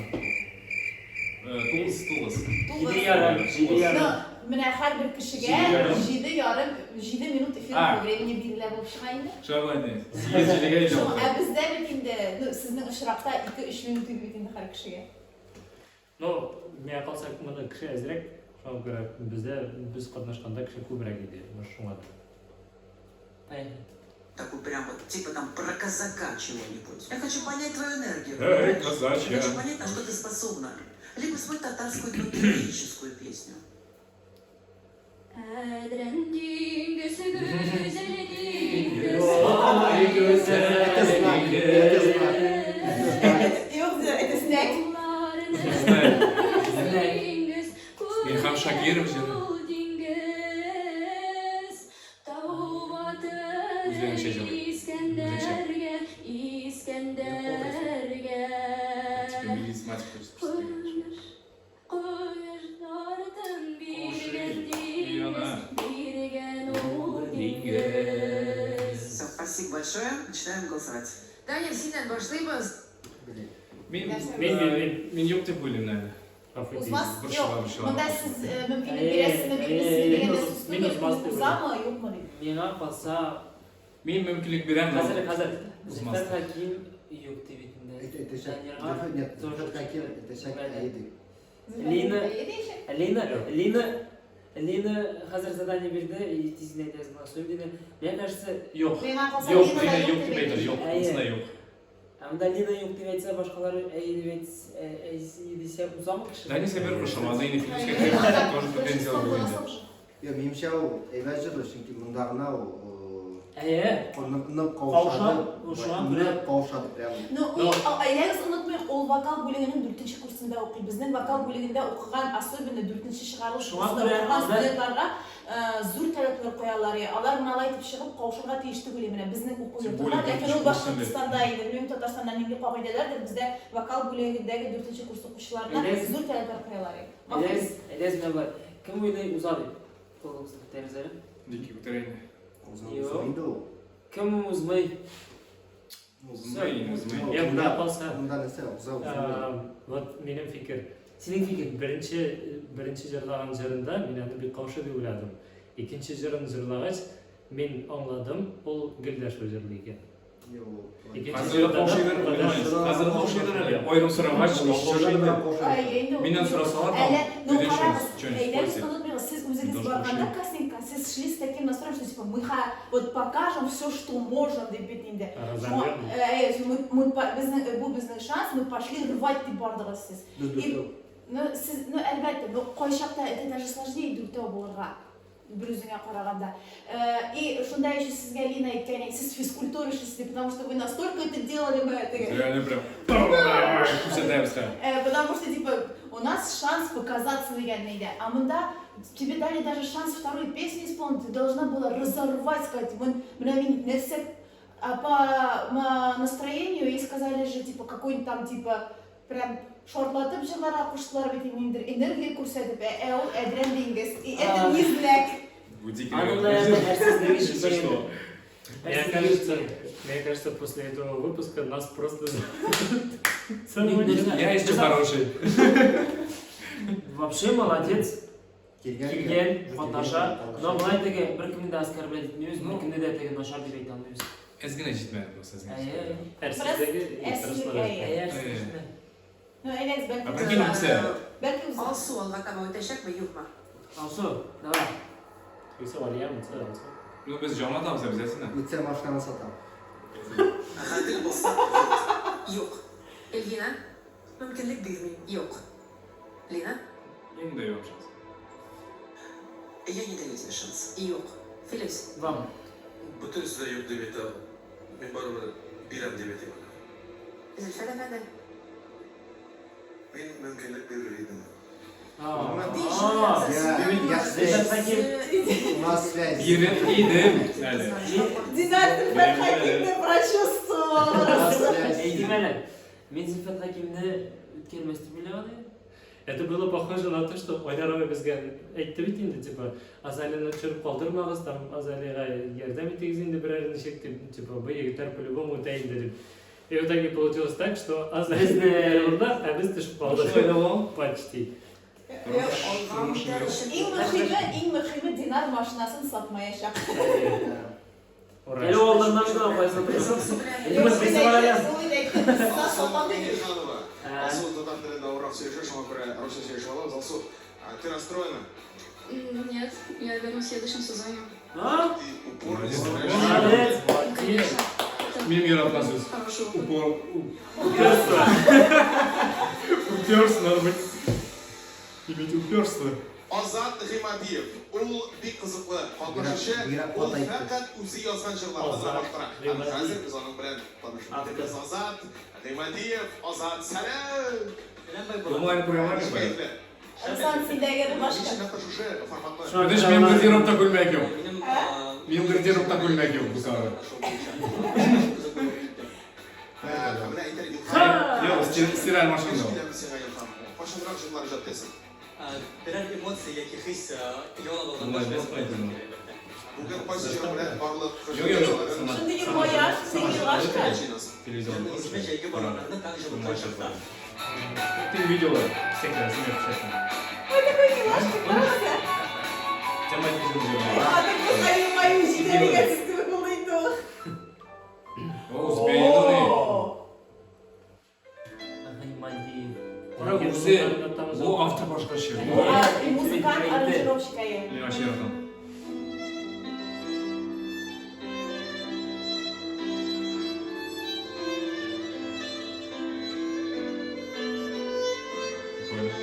Тугыз, тугыз. Җиде ярым, җиде ярым. Ну, менә һәрбер кешегә Җиде ярым. җиде ярым, җиде минут эфир А. времени бирелә булып чыга инде. Шулай була инде. Сигез җидегә илле Шуңа, алты. ә бездә бит инде, ну, сезнең очракта ике-өч минут иде бит инде һәр кешегә. Ну, миңа калса, моны кеше әзрәк, шуңа күрә бездә без катнашканда кеше күбрәк иде, может шуңадыр. Поехали. Такую прям вот, типа там про казака чего-нибудь. Я хочу понять твою энергию, Эй, понимаешь? казачья. Я хочу понять, на что ты способна. Либо спой татарскую ну, героическую песню. Әдрән диңгезе гүзәл диңгез. Ой, гүзәл Это знак, это знак. Юк, это знак. Диңгез, Илһам Шакиров җыры. ул диңгез. Тау батыр Үзләренчә җырлый. Искәндәргә, Искәндәргә. Типа мелизматик хочется представить. Кояш, кояш нурын биргән И она. диңгез, биргән ул диңгез. Все, спасибо большое. Начинаем голосовать. Данир, синнән башлыйбыз. Блин. Мин, Мин, мин, мин. мин юк дип уйлыйм, наверное. Гафу итегез. Узмас? Борчыла, Юк. борчыла. Монда сез мөмкинлек Әйе, бирәсезме, бирмисезме әйе, дигәндә мин сүз түгел, узмас дип узамы, юкмы дип. Миңа калса, Мин мөмкинлек бирәм, но хәзер, хәзер. Узмас. Зөлфәт Хәким юк дип бит инде. Әйтә, әйтәчәк. Данирга Зөлфәт, нет, тоже Зөлфәт Хәкимов әйтәчәк, әйе дип. Лина- Әйе диячәк. Лина, Лина, Лина хәзер задание бирде, и тиз генә әйтәсез, голосуем диде. Мне кажется, Юк. Миңа калса, Юк, Лина да Лина юк юк дип дип әйтер, әйтер. юк, Әйе. монысында юк. Ә монда Лина юк дип әйтсә, башкалары әйе дип әйтсә, дисә, узамы кеше? Данис Сабиров ошамады, инде Филүс Кәкәев тоже претензияле Большинство була инде. голосов же. Юк, минемчә ул әйбәт җырлый, чөнки монда гына ул Әйе. нык нык Каушап, каушады. шуңа күрә- Нык каушады прям. Ну, ул, әйдәгез онытмыйк, ул вокал бүлегенең дүртенче курсында укый. Безнең вокал бүлегендә укыган, особенно дүртенче чыгарылыш Шуңа курсында күрә укыган анда- студентларга зур таләпләр куялар. Алар менә алай итеп чыгып каушырга тиеш түгел менә безнең уку Тем йортында. более Ләкин дүртенче ул курстан бит. Башкортстанда инде, белмим Татарстанда нинди кагыйдәләрдер, бездә вокал бүлегендәге дүртенче курс укучыларына Әйдәгез- зур таләпләр куялар. Әйдәгез, әйдәгез менә болай. Кем уйлый уза дип? Кулыгызны күтәрегез әле. Дикий күтәрә инде. Уза Юк. уза инде ул. Кем узмый? Узмый, узмый. Я Монда- миңа калса, Монда нәрсә, уза узмый. вот минем фикер. Синең фикер. Беренче беренче җырлаган җырында мин аны бик каушый дип уйладым. Икенче җырын җырлагач, мин аңладым, ул гел дә шул җырлый икән. Юк, ул. Икенче Хәзер җырда да каушыйдыр, ул уйламыйм. да- Хәзер каушыйдыр әле. Аерым сорагач, Җырлады белән каушыйдыр. каушады. Әй, инде ул- Миннән сорасалар, там, Әле, ну өйдә карагыз, что-нибудь әйдәгез спросит. онытмыйбыз, сез үзегез Должен барганда каушый. кастингка, сез шли с таким настроем, что типа мы вот покажем все, что можем, дип бит инде. Разомлём. Шуңа, мы, мы, безнең, бу безнең шанс, мы пошли рвать дип бардыгыз сез. Без дүртәү. Ну, сез, ну, әлбәттә, ну, кайчакта это даже сложнее дүртәү булырга бер үзеңә караганда. И шунда еще сезгә Лина әйткән, сез физкультура эшлисез, потому что вы настолько это делали, мы это... Реально прям күрсәтәбез хәзер. Потому что, типа, у нас шанс показаться дигән иде. А монда тебе дали даже шанс вторую песню исполнить, ты должна была разорвать, сказать, менә мин нәрсә, по настроению, и сказали же, типа, какой-нибудь там, типа, прям шартлатып җырларга куштылар бит ниндидер энергия күрсәтеп, ә ул әдрән диңгез. И это не знак. Бу дикий. Аның да әрсезлеге Если җиткән что. инде. Мне Әрсезлеге кажется, җиткән. мне кажется, после этого выпуска нас просто Не знаю. Я еще хороший. Вообще молодец. Килгән Килгән, катнаша. Но болай теге беркемне дә оскорблять итмибез, Ну. беркемне дә теге начар дип әйтә алмыйбыз. Әз генә җитмәде просто, әз генә Әйе. җитмәде. Әрсезлеге Әрсезлеге, тырышлыгы. әйе. Әйе, әрсезлеге. Ну, әйдәгез, А бәлки прикинь, үтсә. Бәлки үзе. Алсу алга таба үтәчәкме, юкмы? Алсу, давай. Юкса Алия, үтсә Алсу. Ну, без җанлатабыз обязательно. Үтсә машинаны сатам. Гадел булсак, Юк. Эльвина? Мөмкинлек бирмим. Юк. Лина? Инде юк шанс. Я не даю тебе шанс. Юк. Филүс. Вам. Бөтенесе дә юк дип әйтә. Мин барыбер бирәм дип әйтәм әле. Зөлфәт әфәнде. Мин мөмкинлек бирер идем. Я Зөлфәт Хәким. У нас связь. Бирер идем әле. Динар Зөлфәт Хәкимне прочувствовал. У нас связь. Әйтим әле. Мин Зөлфәт Хәкимне үткәрмәс дип уйлаган идем. Это было похоже на то, что Айдар абый безгә әйтте бит инде, типа, Азалияны төшереп калдырмагыз, там Азалиягә ярдәм итегез инде берәр ничек дип, типа, бу егетләр по-любому үтә инде дип. И в итоге получилось так, что Азалия урында, ә без төшеп калдык. Шулай да ул. Почти. Тормыш Иң мөһиме, иң мөһиме Динар машинасын сатмаячак. Ура. Әле ул алданнан гына кайсы Алсу Миңнеханова. Алсу татар телендә авыррак сөйләшә, шуңа күрә русча сөйләшеп алабыз. Алсу, ты расстроена? Нет, я вернусь в следующем сезоне. А? Ты упорно стараешься. Молодец. Конечно. Это Минем яраткан сүз. хороший опыт. Упор. Уперство. Уперство надо быть. Иметь уперство. Азат Гыймадиев. Ул бик кызыклы катнашучы. Бигрәк Ул каты әйтте. фәкать үзе язган җырларны гына Азат башкара. Һәм Гыймадиев. хәзер без аның белән танышып китәбез. Азат Гыймадиев, Азат, сәлам! Онлайн программа Ничек бар. кәефле? Руслан, синдәге рубашка. Ничек нәкъ шушы форматны? Менә минем гардеробта күлмәк юк. Минем Минем гардеробта күлмәк юк бу сары. Менә әйтер Илһам. Юк, стираль машина Ничек ул. киләме сиңа Илһам? Кайчанрак җырлар иҗат итәсең? Берәр эмоция яки хис яулап алганда Молодец, Владимир. Бүген кайсы җыр белән барлык Юк, юк, юк. Сама. Шундый елмая, шундый елашка. җыйнасың? Телевизор. Үземә җәйге бураннарны таң җылыткан чакта. Ты видела всякие размеры честно. Ой, такой милашка, карагыз. Тема телевизор. Хатын кызга елмаю җитә дигән сүз кебек булды инде ул. О, с пианино. Гыймадиев. Кара үзе бу автор башкача. Музыкант, аранжировщик әйе. Мин вообще яратам. Прикольно.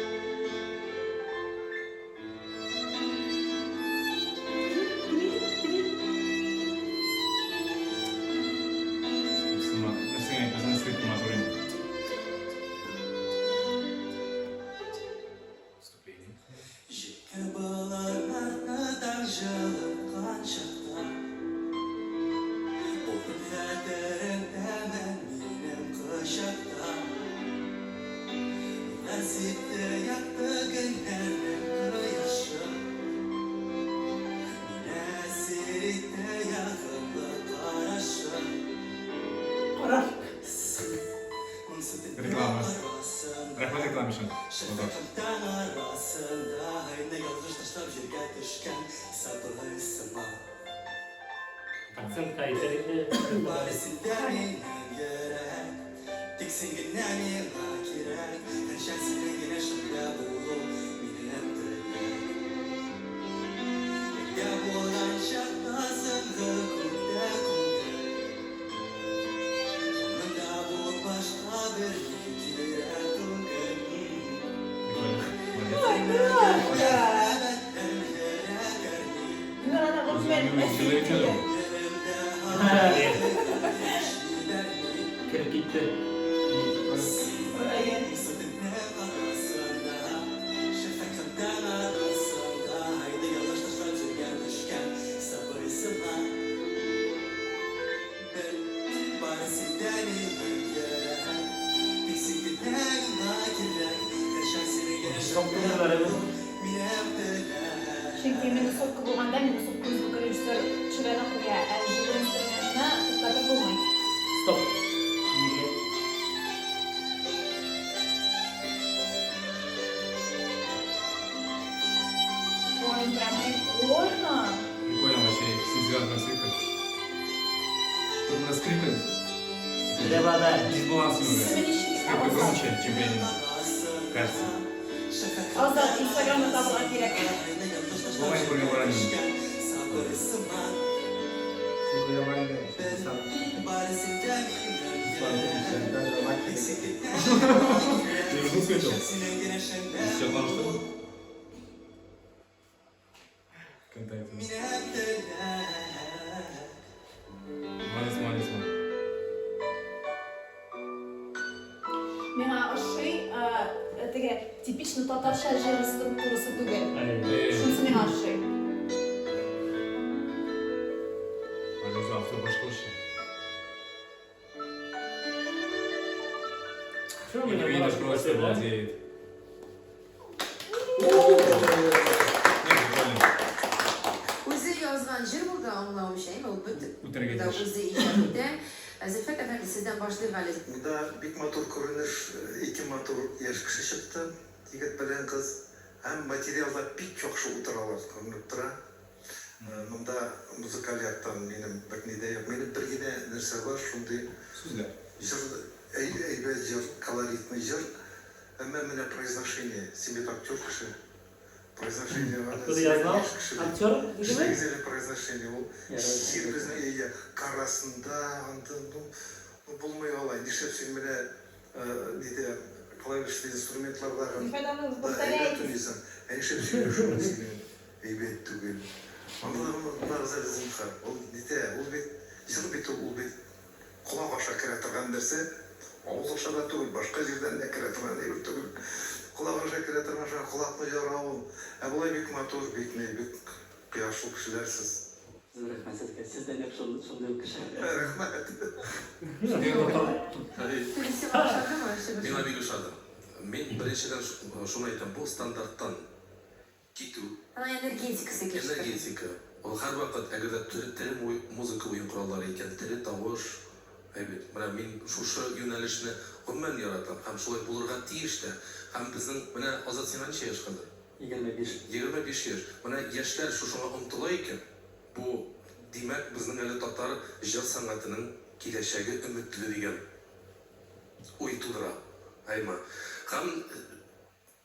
Нәрсәгә әйтмәсәң, скрипка матур инде. Вступление. Җитте болытларны таң җылыткан чакта. Булдың хәтеремдәме минем кочакта. Нурлар сипте якты көннәрнең кояшы. Мине әсир итте ягымлы карашы. Караш. Син моңсу төннәр Реклама. арасында Рәхмәт реклама өчен. Шәфәкъ таң арасында Айны ялгыш ташлап җиргә төшкән сабый сыман. Акцентка әйтер инде. Бар синдә минем йөрәк, тик син генә миңа кирәк. Һәрчак синең янәшәмдә булу минем теләк. Бергә булган чакта соңгы күктә күңел. Янымда бул, башка берни кирәк түгел. Прикольно. Молодец. Ой, милашка. Динар ана гомумән Үзенең җылы икән ул. Кереп китте. Әйе. Чөнки минусовка булганда минусовка звукорежиссер төшерә куя, ә живой инструментны туктатып булмый. Стоп. Нигә? Ой, прям прикольно. Прикольно вообще, синтезаторная скрипка. Тут на скрипка Левада. дисбаланс немного. Исеме ничек? Скрипка громче, чем пианино. Кажется. Азат, Инстаграмда табырга кирәк. Болай күргән бар инде. Син күрә инде. Сам. Даже лайк. Ты уже скачал? Все там что? теге типичный татарча җыр структурасы түгел. Шунысы миңа ошый. Үзе автор башкаручы. Что у меня Эльвина мурашки по просто телу, а? владеет. Нет, прикольно. Үзе язган җыр булды, аңлавымча, әйме, ул бөтен Үтәргә да тиеш. үзе иҗат итә. Зөлфәт әфәнде, сездән башлыйк әле. Монда бик матур күренеш, ике матур яшь кеше чыкты, егет белән кыз. Һәм материалда бик яхшы утыралар, күренеп тора. Монда музыкаль яктан минем берни дә юк. Минем бер генә нәрсә бар, шундый Сүзләр. җыр, әйбәт җыр, колоритный җыр. Әмма менә произношение, син бит актер кеше. Произношение Откуда я знал? Актер дидеме? Эшләгез әле произношение. Ул син безнең өйгә карасында, анда, ну, булмый алай. Нишләп син менә нидә клавишлы инструментлардагы Зөлфәт абый, вы әйбәт повторяетесь. уйныйсың. Ә нишләп сөйләшүең синең әйбәт түгел? Аңлагыз әле, зинһар. Ул нидә, ул бит җыр бит ул, ул бит колак аша керә торган нәрсә. Авыз аша да түгел, башка җирдән дә керә торган әйбер түгел. Колак аша керә торган, шуңа колакны яра ул. Ә болай бик матур, бик ни, бик кояшлы кешеләр сез. Зур рәхмәт сезгә. Сез дә нәкъ шундый ук кеше. Рәхмәт. Сиңа ошадымы чыгышы? Миңа бик ошады. Мин беренчедән шуны әйтәм, бу стандарттан китү. Аның энергетикасы икенче төрле. Энергетика. Ул һәрвакыт, әгәр дә тере музыка уен кораллары икән, тере тавыш, әй бит. Менә мин шушы юнәлешне гомумән яратам һәм шулай булырга тиеш тә. Һәм безнең, менә Азат, сиңа ничә яшь хәзер? 25. 25 яшь. Менә яшьләр шушыңа омтыла икән, бу, димәк, безнең әле татар җыр сәнгатенең киләчәге өметле дигән уй тудыра. Әйме. Һәм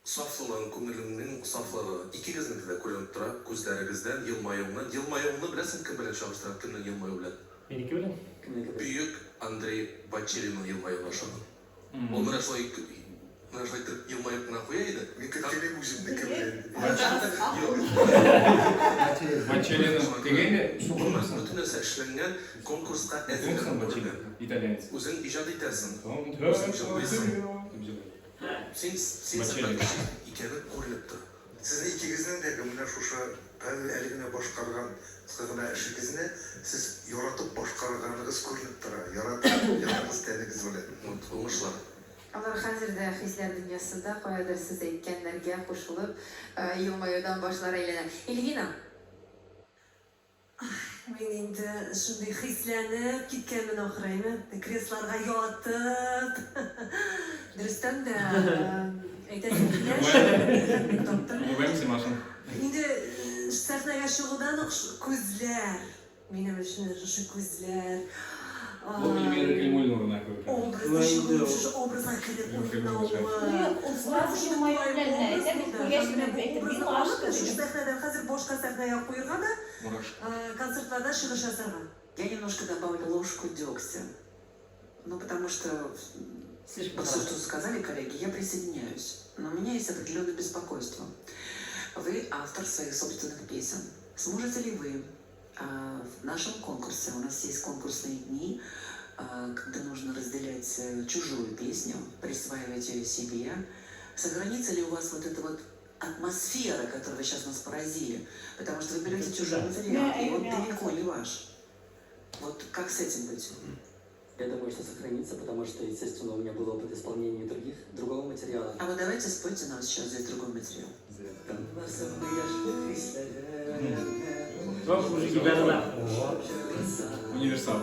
сафлыгың, күңелеңнең сафлыгы икегезнеке дә күренеп тора, күзләрегездән, елмаюыңнан. Елмаюыңны беләсең кем белән чагыштырам, кемнең елмаюы белән? Минеке белән? Кемнеке белән? Бөек Андрей Бочеллиның елмаюына ошаган. Ул менә шулай, менә шулай итеп елмаеп кына куя иде. Мин көткәнем үземнеке белән. Бочеллиның теге Гомумән, бөтен нәрсә эшләнгән, конкурска әзерлек Кемсең Бочелли? күрелгән. Итальянец. Үзең иҗат итәсең, үзең җырлыйсың. Син, син Бочелли. сәнгать кеше икәне күренеп тора. Сезнең икегезнең дә менә шушы әле әле генә башкарган кыска гына эшегезне сез яратып башкарганыгыз күренеп тора. Яратып, җаныгыз, тәнегез белән. Вот, уңышлар. Алар хәзер дә хисләр дөньясында, каядыр сез әйткәннәргә кушылып, елмаюдан башлары әйләнә. Эльвина! Мин инде шундый хисләнеп киткәнмен ахры, әйме? Кресларга ятып. Дөрестән дә, әйтәсем килә, мин таптым. Улыбаемся, Маша. Инде сәхнәгә чыгудан ук күзләр, минем өчен шушы күзләр. Бу Эльмира Кәлимуллина кебек. Образда чыгу, шушы образга кереп уйнавы. Юк, ул сразу елмаю белән генә әйтә бит, күргәч менә әйтеп, мин мурашка Шушы дидем. сәхнәдән хәзер башка сәхнәгә куерга да, Мурашка. концертларда чыгыш ясарга. Я немножко добавлю ложку дегтя. Ну, потому что Слишком вот все, хорошо. что сказали коллеги, я присоединяюсь. Но у меня есть определенное беспокойство. Вы автор своих собственных песен. Сможете ли вы в нашем конкурсе, у нас есть конкурсные дни, когда нужно разделять чужую песню, присваивать ее себе, сохранится ли у вас вот эта вот атмосфера, которой вы сейчас нас поразили? Потому что вы берете чужой материал, и он далеко не ваш. Вот как с этим быть? Я думаю, что сохранится, потому что, естественно, у меня был опыт исполнения другого материала. А вот давайте спойте нам сейчас здесь другой материал. Бак, уже җибәрде. Универсал.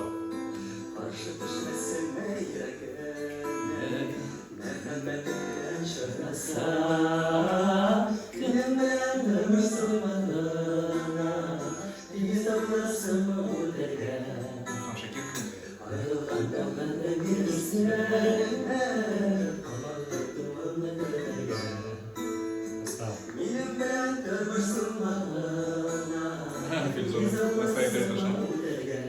Каршы төшмәсенме йөрәгем, Мәхәббәтеңнән чорнаса, Көнем белән тормыш золматына, Тигез алмасымы үтәргә. Там Шакир кем? Аерылганда мәгънә бирсен, Һаман тартуымны көтәргә. Минем белән тормыш золматына, Фильзор. Настоятель душа. үтәргә.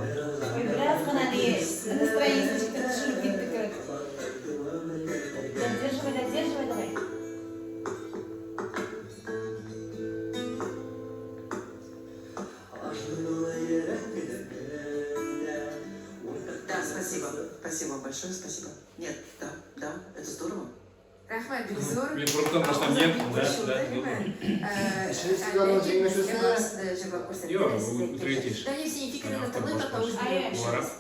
Ой, бераз гына ни настроение төшереп китте кебек. Задерживай, задерживай, давай. Да, спасибо. Спасибо вам большое, спасибо. Нет, да, да, это здорово. Рәхмәт, бик зур. Мин курыктым башта, Азат нет, бик да, борчылды, да, әйеме? Өченче сезонның җиңүчесе. Барысы да җырлап күрсәттеләр. Юк, Сез бу әйткәнчә. третий. Данир, синең фикереңне Автор тыңлыйк, башка. тавыш биреп Әйе. Буларак.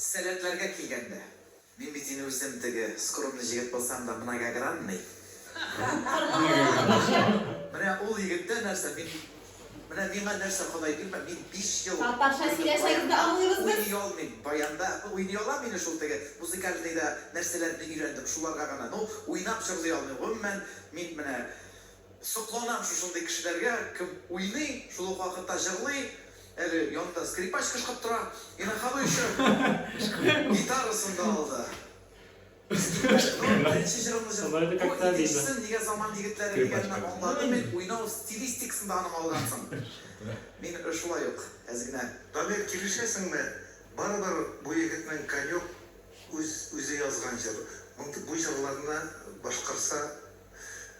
Сәләтләргә килгәндә, мин бит инде үзем теге скромный җегет булсам да, многогранный. Менә ул егеттә нәрсә, мин менә миңа нәрсә Ходай бирмә, мин 5 ел Татарча сөйләшәгез дә аңлыйбыз без. Уйный алмыйм, баянда уйный алам инде шул теге музыкальныйда нәрсәләрне өйрәндем, шуларга гына. Ну, уйнап җырлый алмыйм. Гомумән, мин менә сокланам шушындый кешеләргә, кем уйный, шул ук вакытта җырлый, әле янында скрипачка ышкып тора, и на ходу еще гитарасын да алды. Ну, беренче җырымны җыр. Алар это как-то Бу обидно. икенчесен нигә заман егетләре дигәнне аңладым мин, уйнау стилистикасын да аның алгансың. Мин шулай ук әз генә. Дамир, килешәсеңме, барыбер бу егетнең Конек үз үзе язган җыр. Бу җырларны башкарса,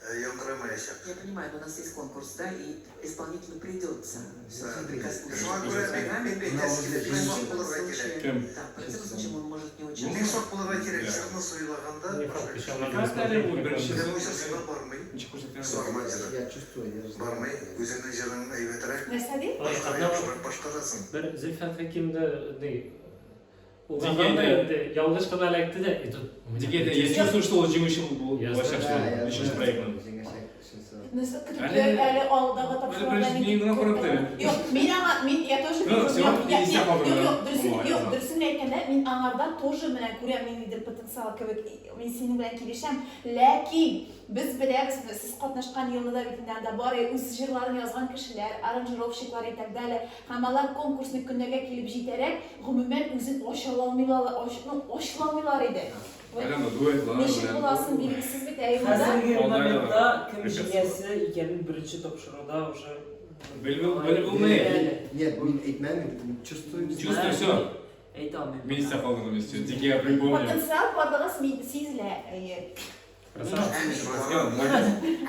яңгырамаячак. Я понимаю, но у нас есть конкурс, да, и исполнителю придется все-таки прикоснуться Шуңа к күрә этой мин программе. мин әйтәсе килә, В бик сак противном булырга кирәк. случае, Кем? да, в противном случае он может не Бик участвовать. сак булырга кирәк, Да. җырны суйлаганда Не факт, еще надо Как смотреть, әле бу как беренче он- Менә бу җыр сиңа бармый. Ничек күрсәткән? Сарман җыры. Я чувствую, я же. Бармый, үзеңнең җырың әйбәтрәк. Нәрсә ди? Ой, Башка одного- яхшырак башкарасың. Бер Зөлфәт Хәкимдә ни Дигәндә- угаганда инде ялгыш кына эләкте дә, и тут у меня Дигәндә, я чувствую, что ул җиңүче Я булачак знаю. шул өченче проектның. Җиңәчәк өченче. Нәрсә көтеп Әле- әле алдагы Әле тапшыруда беренче нинди мин генә карап та әле. Юк, мин аңа, мин я тоже Ну, юк, всё, юк, я- истә юк, калдырды. юк, дөресен, Ой, юк, ага. дөресен әйткәндә, мин аңардан тоже менә күрәм ниндидер потенциал кебек, мин синең белән килешәм. Ләкин без беләбез, сез катнашкан елны да бит инде анда бар үз җырларын язган кешеләр, аранжировщиклар и так далее. Һәм алар конкурсный көннәргә килеп җитәрәк, гомумән үзен ача алмыйлар, ну, ачыла алмыйлар иде. Вот Әле анда дуэтлар Ничек белән. буласын билгесез бит, әй монда. Хәзерге Алда моментта кем Репертуар. җиңәсе икәнен беренче тапшыруда уже Белеп белеп булмый. Әле. Нет, мин әйтмәм, мин чувствую. Чувствую, всё. Әйтә алмыйм. Мин истә калдырдым, если честно. Дикий я припомню. Потенциал барлыгы сизелә, әйе. Красава. Молодец.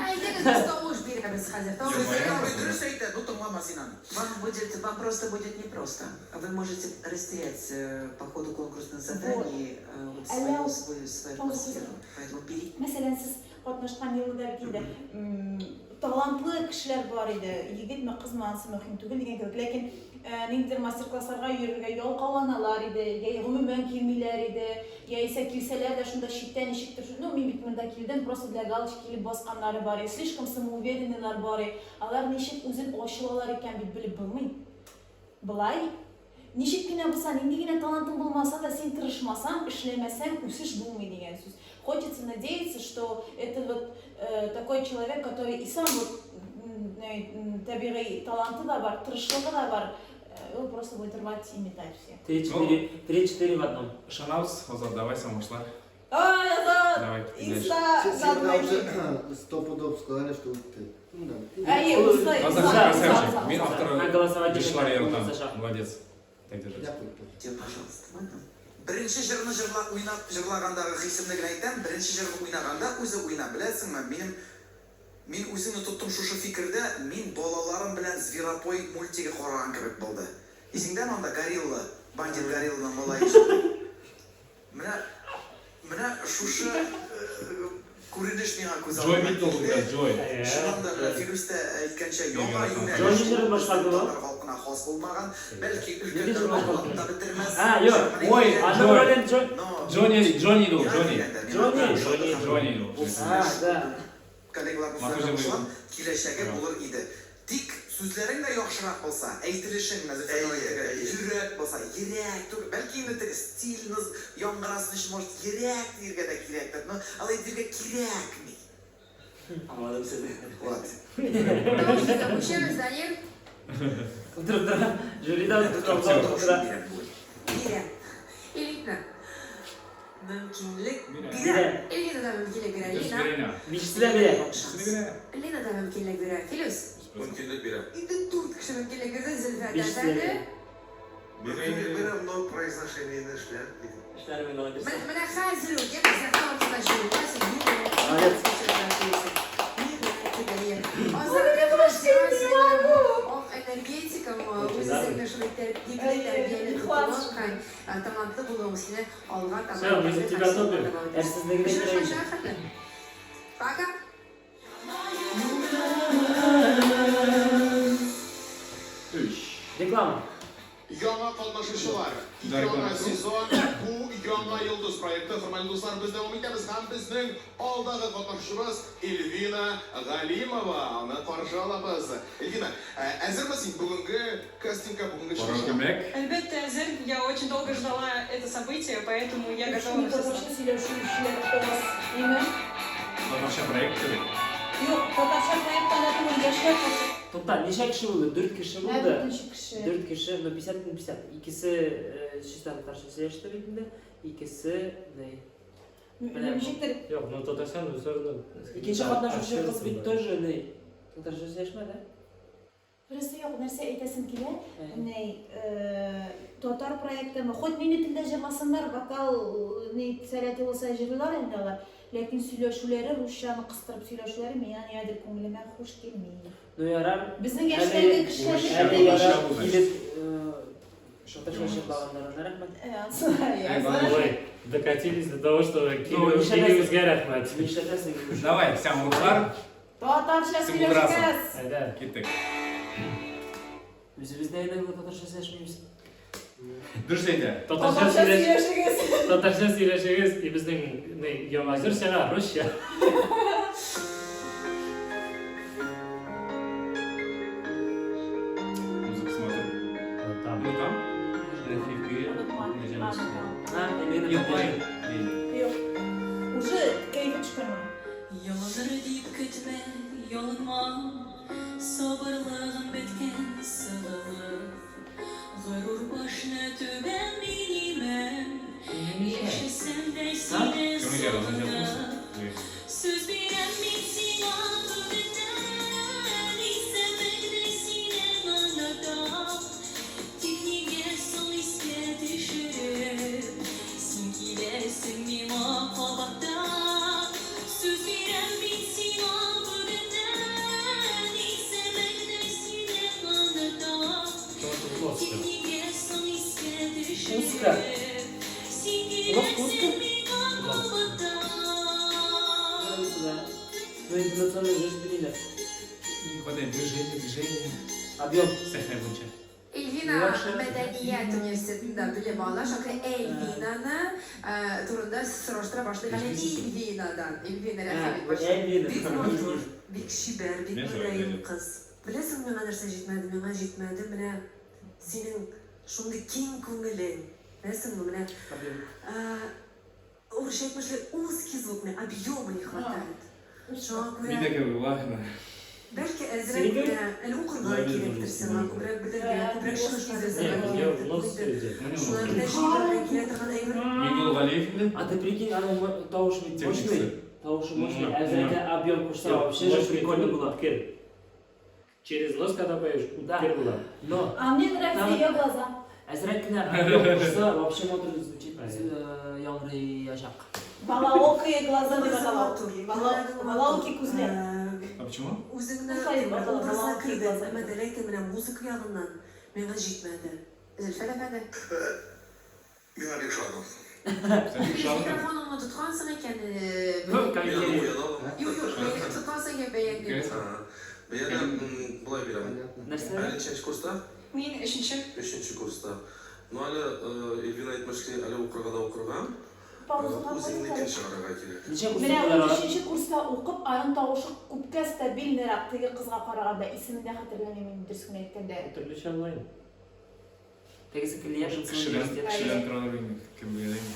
Әйдәгез, без тавыш бирәбез хәзер. Тавыш Зөлфәт абый бирәбез. дөрес әйтә, ну тыңлама син аны. Вам будет, вам просто будет непросто. Вы можете растерять по ходу конкурсных заданий вот Әллә свою, свою, свою атмосферу. Поэтому берите Мәсәлән, сез катнашкан елда бит инде талантлы кешеләр бар иде. Егетме, кызмы, анысы мөһим түгел дигән кебек. Ләкин ниндидер мастер-классларга йөрергә ялкауланалар иде, я гомумән килмиләр иде, яисә килсәләр дә шунда читтән ничектер, ну мин бит монда килдем, просто для галочки килеп басканнары бар иде. Слишком самоуверенныйлар бар иде. Алар ничек үзен ачылалар икән бит белеп булмый. Болай ничек кенә булса, нинди генә талантың булмаса да, син тырышмасаң, эшләмәсәң, үсеш булмый дигән сүз. Хочется надеяться, что это вот такой человек, который и сам вот табигый таланты да бар, тырышлыгы да бар, он просто будет рвать и метать всех. 3-4, 3-4 в одном. Ышанабыз, Азат, давай сам башла. Ай, Азат! Давай, дальше. Инста! Все надо всегда найти. уже сто пудов сказали, что ты. Ну да. Әйе, устай, Азат, устай, красавчик. устай, Мин устай. автор На голосовать җырчылар яратам. Саша. Молодец. Так держать. Я куйдым. пожалуйста, ладно? Беренче җырны җырла уйнап җырлагандагы хисемне генә әйтәм, беренче җырны уйнаганда үзе уйнап, беләсеңме, минем мин үземне тоттым шушы фикердә, мин балаларым белән Зверопой мультигы караган кебек булды. Исеңдәме анда горилла, бандит горилланың малае җырлый. Менә менә шушы күренеш миңа күз Джой алдына Миттл килде. да, Джой. Чыннан да менә Филүс тә әйткәнчә, яңа юнәлеш. Джонни җырын башлады ул. Татар халкына хас булмаган, бәлки Нинди өлкәннәр җыр аңлап та бетермәс. А, юк. Ой, Аның Джой. ролен Джой. Но Джонни, Джонни ул, Джонни. Джонни. Джонни ул. А, да. Коллегаларым Матур сүзләренә җыр кушылам, киләчәге Ага. булыр иде. Тик сүзләрең дә яхшырак булса, әйтелешең йөрәк булса, йөрәк түгел, бәлки инде теге стильны яңгырасын өчен, может, йөрәк дияргә дә кирәктер, но алай дияргә кирәкми. Аңладым сезне. Вот. Тавыш бирә күчәбез, Данир. Утырып тора. Жюрида утырып тора. Актер. Утырып тора. Бирә. Элитна. Мөмкинлек Бирә. бирә. Эльвира да мөмкинлек бирә. Дөрес Лина. бирә. Бишесе дә бирә. Бишесе дә бирә. Лина да мөмкинлек бирә. Филүс. Мөмкинлек бирә. Инде дүрт кеше мөмкинлек бирде. Зөлфәт Бишесе дә әфәнде. бирә. Мөмкинлек бирәм, но произношениене эшлә. Эшләр мин алай Менә менә хәзер үк, яме сәхнә артына чыгуга син Молодец. Азат, рәхмәт сиңа, синең бу ак энергетикаң, үз-үзеңне шулай тәртипле, тәрбияле тотуың һәм талантлы булуың сине алга таба Всё, мы за тебя топим. Әрсезлегенә Очрашканча кирәк. хәтле. Пока! Өч. Реклама. Яңа катнашучылар, Да, яңа реклама. сезон, бу Яңа йолдыз проекты. Хөрмәтле дуслар, без дәвам итәбез һәм безнең алдагы катнашучыбыз Эльвина Галимова. Аны каршы алабыз. Эльвина, ә, әзерме син бүгенге кастингка, бүгенге Кара чыгышка? күлмәк. Әлбәттә, әзер. Я очень долго ждала это событие, поэтому я готова на все Татарча сто. сөйләшүчеләр аз, әйме? Татарча проект кебек. Юк, татарча проект анда түгел, яшьләр катнаша. Тукта, ничә кеше булды? Дүрт кеше Ә, булды. дүртенче кеше. Дүрт кеше, ну 50 на 50. Икесе э, чиста татарча сөйләште бит инде. Икесе, ни. Менә бу. Ничектер Юк, ну татарча, ну все равно. Икенче катнашучы кыз бит тоже, ни. Татарча сөйләшмәде. Просто юк, нәрсә әйтәсем килә, Ә. ни, э, татар проектымы, хоть нинди телдә җырласыннар, вокал ни сәләте булса җырлыйлар инде алар, ләкин сөйләшүләре, русчаны кыстырып сөйләшүләре миңа нигәдер күңелемә хуш килми. Ну ярар. Безнең яшьтәге кешеләр Русча, Әле ярар татарча булгач. килеп, э, татарча җырлаганнарына рәхмәт. Э, Ай, Ой, докатились до того, что Ну, нишләтәсең? килүебезгә рәхмәт. Нишләтәсең? Давай, сән урыслар, Татарча Син булдырасың. сөйләшегез! Әйдә. киттек. Үзебез дә инде татарча сөйләшмибез. Дөрес әйтә. Татарча Татарча сөйләш, сөйләшегез! татарча сөйләшегез, и безнең ни, яңа җыр чыга, русча. Музыка смотрю. Там. Ну там. А, Эльвина Юк, поддержит. Юк. Уже кәефе төшкән аның. Ялыныр дип көтмә, ялынма, Сабырлыгым беткән сыгылып. Горур башны түбән мин имәм, Яшәсәм дә сине Кемне җырлады? сагынып. Юк. Сүз бирәм мин сиңа бүгеннән, Исемеңне синең онытам. Тик нигә соң искә төшереп, Син киләсең миңа кабаттан. Сүз бирәм мин сиңа бүгеннән, Исемеңне синең онытам. Тик нигә соң искә Узко. төшереп, Син Узко, узко. киләсең миңа кабаттан. Да. Ну, интонационный җыр белмиләр. Не хватает движения, движения. Объем. Сәхнә буенча. Эльвина Яхшы. мәдәният университетында белем ала. Шуңа Эльвинаны э, турында сораштыра башлыйк әле Эльвинадан. Эльвина, рәхим ит башта. Эльвина. Бик матур, бик чибәр, бик Мен шулай мөлаем уйлыйм. кыз. Беләсең, миңа нәрсә җитмәде? Миңа җитмәде менә синең шундый киң күңелең. Беләсеңме, менә Объем. э, урысча әйтмешли узкий звук, менә объема не хватает. Шуңа Мин дә күрә кебек, ладно. бәлки әзрәк Синеке? менә әле укырга Владимир кирәктер сиңа, күбрәк белергә, күбрәк чыгышлар ясарга Не, кирәктер. в нос Бу инде идет. Менә Шулай ул. белән җибәрергә килә торган әйбер. Миңгол Галиев инде. А ты прикинь, аның тавышы бит Техникасы. мощный. Тавышы мощный. Мм. Әзрәк объем кушса, вообще же Мощный прикольно было. Үткер. Через нос, когда поешь, Да. үткер була. Но А мне нравятся Там- ее глаза. әзрәк кенә объем кушса, вообще матур звучит, э, яңгыраячак. Балаокие глаза дип Образы атала. матур. Балаоки күзләр. Э, А почему? Үзеңне Ну, шулай менә атала, образына балаоки кердең, глаза. әмма дә ләкин менә музыка ягыннан миңа җитмәде. Зөлфәт әфәнде. Миңа бик ошады. Сән бик ошадымы? Микрофоныңны тоткансың икән. э, Ну, как Мин аны интересно. куя да алам. Юк, юк, бәяне тоткансың икән бәян бир. Ага. Бәяне болай бирәм. Понятно. Нәрсә? Әле ничәнче курста? Мин өченче. Өченче курста. Ну әле э, Эльвина әйтмешли, әле укырга да укырга. Паузага Үзеңнекен куйыйк әле. чыгарырга кирәк. Ничә курста Менә булалар ул алар? өченче курста укып, аның тавышы күпкә стабильныйрак теге кызга караганда, исемен дә хәтерләмим инде дөрес кенә әйткәндә. Төрлечә онлайн. Тегесе клиент Кешедән, университет. кешедән торадыр инде, кем белә инде.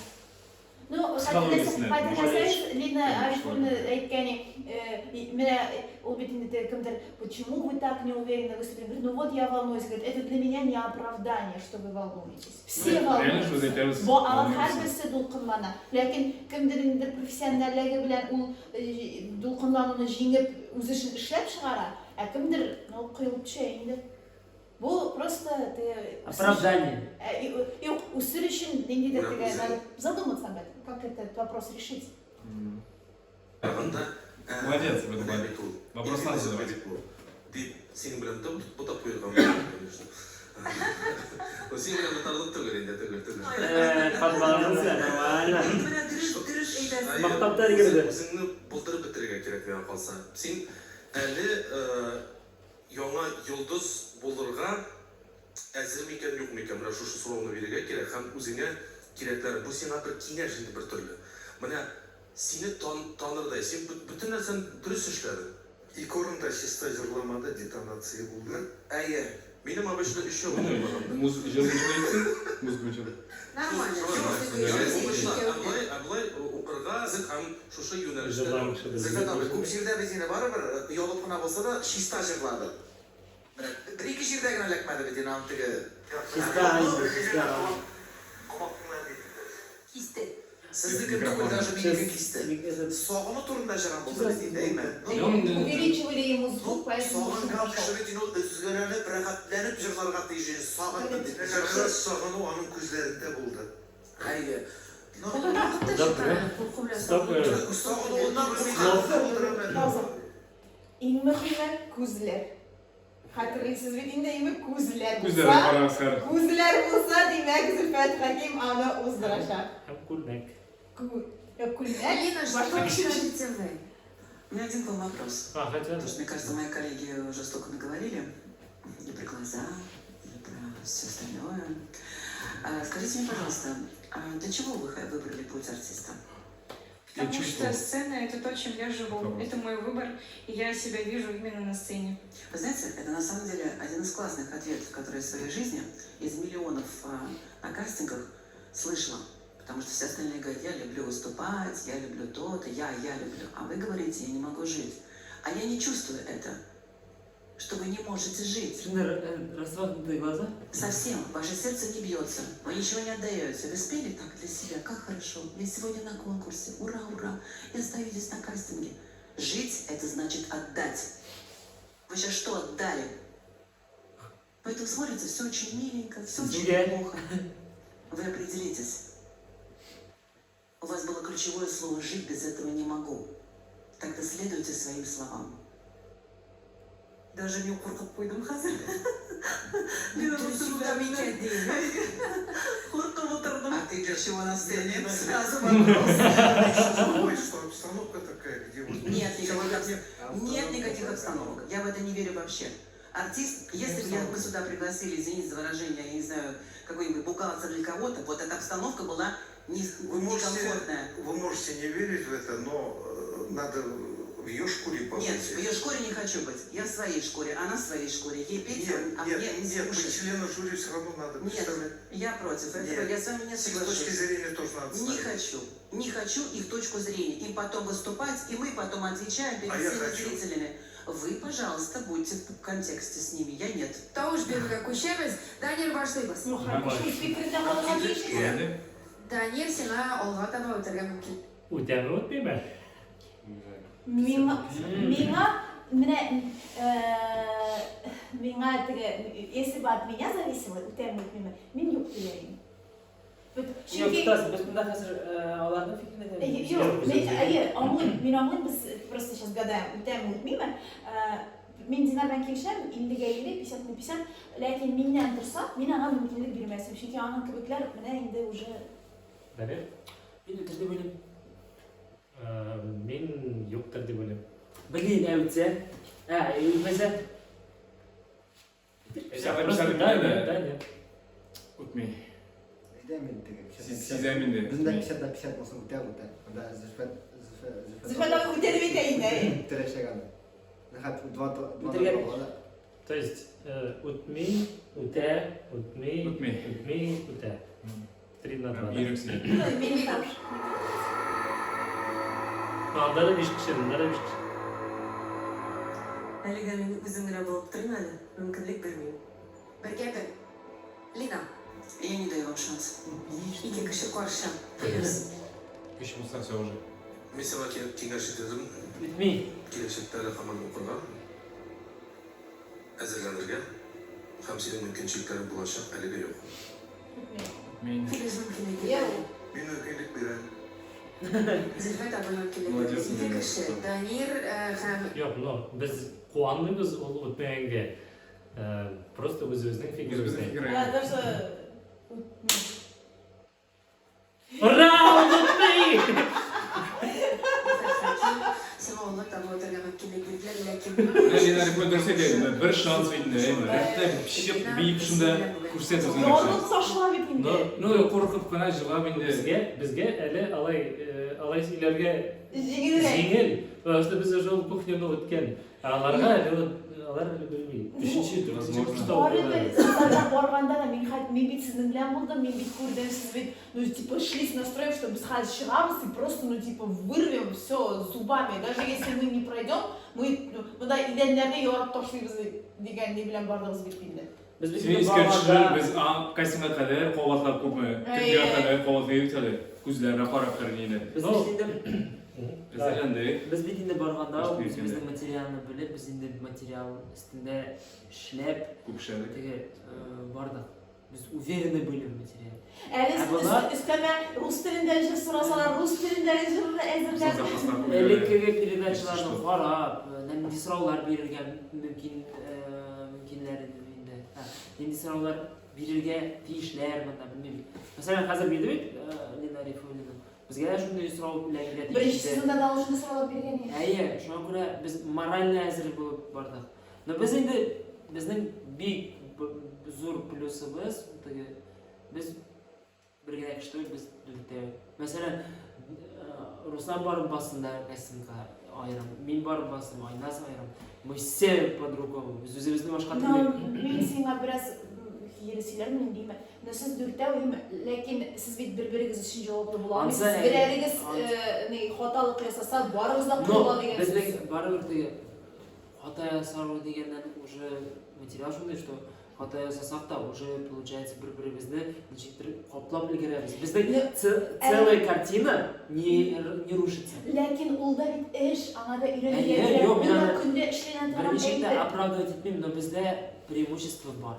Ну, Психологиясенә, хәтерләсәгез, Лина Может, Арифуллина әйткән, э, менә ул бит инде теге кемдер, почему вы так неуверенно выступили? Говорит, ну вот я волнуюсь. Говорит, это для меня не оправдание, что вы волнуетесь. Все Ну, Реально же волнуются. әйтәбез. Бу алар волнуемся. һәрберсе дулкынлана. Ләкин кемдер инде профессиональлеге белән ул э, дулкынлануны җиңеп үз эшен эшләп чыгара, ә кемдер, ну, коелып төшә инде. Бу просто теге Оправдание. Э, Юк, үсер өчен ниндидер Менә теге үзе- надо задуматься об этом, как этот вопрос решить. Ягында, ә, Молодец в этом менә плане. бит ул. Вопрос Эльвина надо задавать. бит ул. Дип, синең белән бутап куярга мөмкин, конечно. Ну, синең белән бутарлык түгел инде, түгел, түгел. Э, подборнулся, нормально. Менә дөрес, дөрес әйтәсең. Мактап та өлгерде. Үзеңне булдырып бетерергә кирәк миңа калса. Син әле яңа йолдыз булырга әзер микән, юк микән, менә шушы сорауны бирергә кирәк һәм үзеңә кирәкләрен. Бу сиңа бер киңәш инде бер төрле. Менә сине танырдай, син бөтен нәрсәне дөрес эшләдең. Ике урында чиста җырламады, детонация булды. Әйе. Минем обычно өчәү генә җырлаганда. Музыка җыр буенча әйтсен, музыка буенча. Нормально. Ә болай, ә болай укырга һәм шушы юнәлештә. Җырлаган кеше белми. Зөлфәт абый, күп җирдә бит инде барыбер, оялып кына булса да, чиста җырлады. Менә бер-ике җирдә генә эләкмәде бит инде аның теге. Чиста инде, чиста. Кисте. Сезнеке түгел, даже минеке кисте. Сагыну турында җырың булды бит инде, әйме? Увеличивали ему звук, поэтому шум Сагынган пошел. кеше бит инде ул өзгәләнеп, рәхәтләнеп җырларга тиеш инде, сагындым дип. Как раз сагыну аның күзләрендә булды. Әйе. Ну, Ул вакытта чыга, курку белән Стоп, сагыну. сагынуыннан Пауза. Иң мөһиме күзләр. Хәтерлисез бит инде, име күзләр Күзләрен булса, карагыз хәзер. күзләр булса, димәк, Зөлфәт Хәким аны уздырачак. Һәм күлмәк. Кү- Күлмәк Лина, что башка кеше скажете вы? У меня один к вам вопрос. А, хотя Потому что, мне кажется, мои коллеги уже столько наговорили и про глаза, и про все остальное. А, скажите мне, пожалуйста, а для чего вы выбрали путь артиста? Я Потому что чувствовал. сцена — это то, чем я живу. Вопрос. Это мой выбор, и я себя вижу именно на сцене. Вы знаете, это на самом деле один из классных ответов, которые я в своей жизни из миллионов на кастингах слышала. Потому что все остальные говорят, я люблю выступать, я люблю то-то, я люблю. А вы говорите, я не могу жить. А я не чувствую это, что вы не можете жить. Шунда распахнутые глаза. Совсем. Ваше сердце не бьется. Вы ничего не отдаете. Вы спели так для себя. Как хорошо. Я сегодня на конкурсе. Ура, ура. Я стою здесь на кастинге. Жить – это значит отдать. Вы сейчас что отдали? Поэтому смотрится все очень миленько, все очень Зря. плохо. Вы определитесь. У вас было ключевое слово «жить без этого не могу». Тогда следуйте своим словам. Даже мин куркып куйдым хәзер. Мин аны Куркып утырдым. А ты для чего на сцене? Сразу вопрос. Ой, что обстановка такая, где вот Нет никаких, человек не... нет никаких обстановок. Я в это не верю вообще. Артист, если бы мы сюда пригласили, извините за выражение, я не знаю, какой-нибудь бухгалтер или кого-то, вот эта обстановка была не, Вы можете, некомфортная. вы можете не верить в это, но надо в ее шкуре побыть. Нет, в ее шкуре не хочу быть. Я в своей шкуре, она в своей шкуре. Ей петь, Нет, а нет, мне нет, мы слушать. члены жюри все равно надо Нет, представлять. я против этого, Нет. я с вами не С их точки соглашусь. зрения тоже надо Не ставить. хочу. Не хочу их точку зрения. Им потом выступать, и мы потом отвечаем перед А я всеми хочу. зрителями. Вы, пожалуйста, будьте в контексте с ними, я нет. Тавыш бирүгә күчәбез. Данир, башлыйбыз. Ну, хорошо, фикерендә калырга тиеш. Инде. Данир, сиңа алга таба үтәргә мөмкин. Үтәме, үтмиме? Миңа менә миңа теге, если бы от меня зависело, үтәме, үтмиме, мин юк дияр идем. Вот, Юк, чөнки тотас, без монда хәзер аларның фикерен әйтәбез. Юк, мин әйе, аңлыйм, мин аңлыйм, без просто сейчас гадаем, үтәме, үтмиме. Мин Динар белән килешәм, 50-гә 50, 50 на 50, ләкин миннән торса, мин аңа мөмкинлек бирмәсем, чөнки аның кебекләр менә инде уже. Дамир? Мин үтер дип уйлыйм. Мин юктыр дип уйлыйм. Блин, ә үтсә? Ә, үтмәсә? 50 на Просто 50 да, бит нет, әле. да, нет. Үтми. Әйдә мин теге 50 на 50. Сизәм инде. Безнең дә 50 на 50 булсын, үтә, үтә. Анда Зөлфәт, Зөлфәт, Зөлфәт абый үтә дип әйтә инде. Үтерәчәк аны. Рәхәт, два два Үтергә два була да. То есть үтми, үтә, үтми, Үтми. үтми, үтә. 3 на 2. Йөрәк сизә. Минем тавыш. Анда да 5 кеше, монда да 5 кеше. Әлегә мин үзем генә булып торыйм әле, мөмкинлек бирмим. Бергә бер. Лина, Я не даю вам шанс. ике кеше каршы. Филүс. Өч булса все уже. Мин сиңа киңәш итәдем. Үтми. Киләчәктә әле һаман укырга, әзерләнергә һәм синең мөмкинчелекләрең булачак, әлегә юк. Мин. Филүс мөмкинлек бирә. Мин мөмкинлек бирәм. Зөлфәт абый мөмкинлек бирә. Молодец, Ике Лина. кеше. Данир һәм Юк, но без куанмыйбыз ул үтмәгәнгә. Просто үзебезнең фикеребезне. Үзебезнең фикер. А, даже үтми. Ура, ул үтми! Алга таба үтәргә мөмкинлек бирделәр, ләкин Менә Лена Риф дөрес әйтә, менә бер шанс бит инде, әйме, рәхәтләнеп чык, биеп шунда күрсәт үзеңне. Ярылып ташла бит инде. Ну, куркып кына җылап инде. Безгә, безгә әле алай, алай сөйләргә Җиңелрәк. җиңел, потому что без уже ул кухняны үткән. Ә аларга әле вот, алар әле белми. Өченче, дүртенче курста Барыбер укыйлар. сез анда барганда да мин хәт мин бит сезнең белән булдым, мин бит күрдем, сез бит ну типа шли с настроем, что без хәзер чыгабыз и просто ну типа вырвем все зубами, даже если мы не пройдем, мы ну, монда идәннәрне ярып ташлыйбыз дигән ни белән бардыгыз бит инде. Без бит Син инде искә төшер, барганда без а, костюмга кадәр кабатлап күпме, төнгә Әйе. кадәр кабатлый идек әле. Күзләренә карап тор инде. Без Ну, бит инде Әзерләндек. Без бит инде барганда ук Эшли үзебезнең материалны белеп, без инде материал өстендә эшләп, Күп эшләдек. теге бардык. Без уверены были в материале. Әле Ә болар өстәмә рус телендә җыр сорасалар, рус телендәге җырны Безнең әзерләп. запаслар күп әле. Элеккеге передачаларны Что? карап, нинди сораулар бирергә мөмкин, мөмкинләр инде. Нинди сораулар бирергә тиешләр монда, белмим. Мәсәлән, хәзер бирде бит Лена Рифуллина. Безгә дә шундый сорау эләгергә тиеш Беренче иде. сезонда да ул шундый сораулар биргән иде. Әйе, шуңа күрә без морально әзер булып бардык. Но без инде безнең бик зур плюсыбыз теге без бер генә кеше түгел, без дүртәү. Мәсәлән, Руслан барып бассын да костюмга аерым, мин барып бастым, Айназ аерым. Мы все по-другому. Без үзебезне башка Но төрле. мин сиңа бераз кире сөйләрмен инде, Но сез дүртәү, әйеме? Ләкин сез бит бер-берегез өчен җаваплы була Ансы алмыйсыз. әйе. Берәрегез Ансы. ни хаталык ясаса, барыгыз да Но коела дигән сүз. безнең барыбер теге хата ясау дигәннән уже материал шундый, что хата ясасак та уже получается бер-беребезне ничектер каплап өлгерәбез. Безнең Ну, целая картина не рушится. Ләкин ул да бит эш, аңа да өйрәнергә Әйе, кирәк. юк, Ул мин да аны көндә эшләнә торган берничек тә әйбер. оправдывать итмим, но бездә преимущество бар.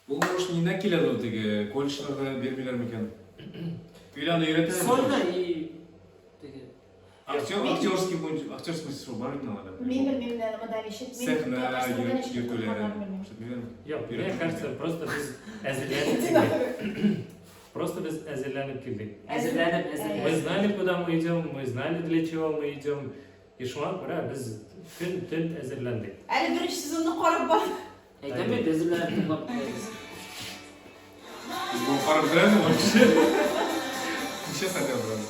Ул может ниннән килә ул теге колледжларда бирмиләр микән? Или аны өйрәтәләрме? Сольно и теге Актер, актерский буенча, актерский мастерство бар инде аларда. Мин белмим, менә монда ничек. Мин Сәхнә Татарстанда ничек йөртүләре. укыганнарын белмим. Шөтмиләрме? Юк, мне Өйрәтәләрме? кажется, просто без әзерләнеп килдек. Просто без әзерләнеп килдек. Әзерләнеп, Мы әзерләнеп. знали, куда мы идем, мы знали, для чего мы идем. И шуңа күрә без көн төн әзерләндек. Әле беренче сезонны карап бар. Әйтәм бит, әзерләнеп тыңлап киләбез. Без моны карап бетерәбезме вообще? Ничә сәгать язган?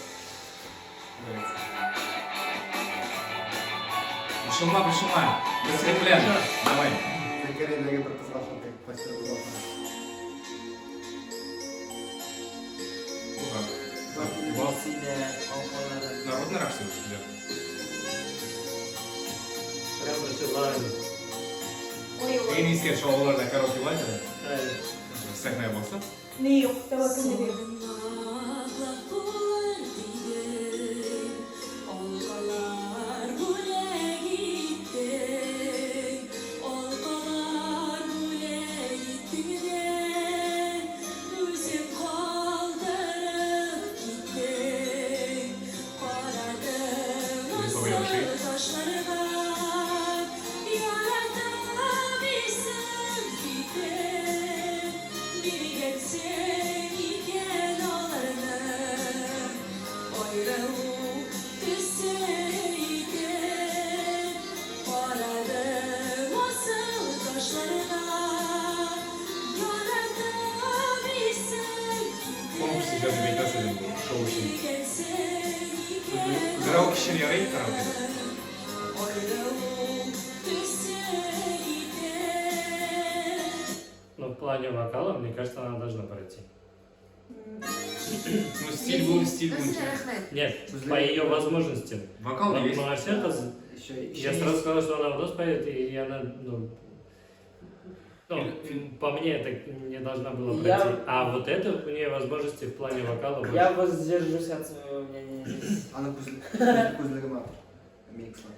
Борчылма, борчылма. Без синең белән. Давай. Зәкәридәге бер кызга ошатып, кайсы озатма. Уха. Сине алкалары. Народный рак что ли? Прямо желаю. Ой, ой. Иң искә шоуларда караоке бар иде. Әй. Сәхнәгә басып. Ни юк, тәвәккәллеге. Сагынмаклык булыр дидең, Алкалар бүләк иттең, Алкалар бүләк иттең дә, Үзең калдырып киттең. Карадым Рисовый асыл ошый. ташларга, Яратып исем китеп, Биргәнсең икән аларны, Айрылу төсе итеп. Карадым асыл ташларга, Яратып исем Конкурс китеп, иҗади бәйтәсе инде бу, шоу өчен. Биргәнсең икән Караоке өчен ярый, караоке. Айрылу төсе итеп. Но в плане вокала, мне кажется, она должна пройти. Ну, стиль был, стиль Нәрсә, буенча. рәхмәт. Нет, по ее возможностям. Вокал Вот есть. Моңарчы кыз, Еще, я сразу сказал, что она в нос поет, и она, ну, по мне это не должна была пройти. А вот это у нее возможности в плане вокала больше. Я воздержусь от своего мнения здесь. Аның күзлеге матур. Микслар.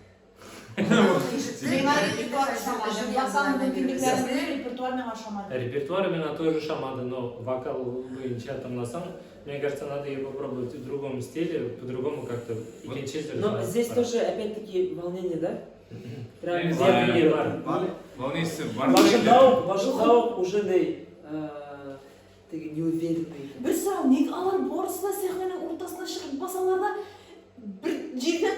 Миңа репертуар ошамады. Вокал мөмкинлекләрен белеп, репертуар миңа ошамады. Репертуар именно тоже ошамады, но вокал буенча тыңласаң, мне кажется, надо ее попробовать в другом стиле, по-другому как-то. Икенче Но здесь тоже, опять-таки, волнение, да? Прям Я не знаю. волнение. Бар. Волнение бар. Башында ук, башында ук уже ни, теге неуверенный. Бер сорау, ник алар барысы да сәхнәнең уртасына чыгып басалар да бер җирдән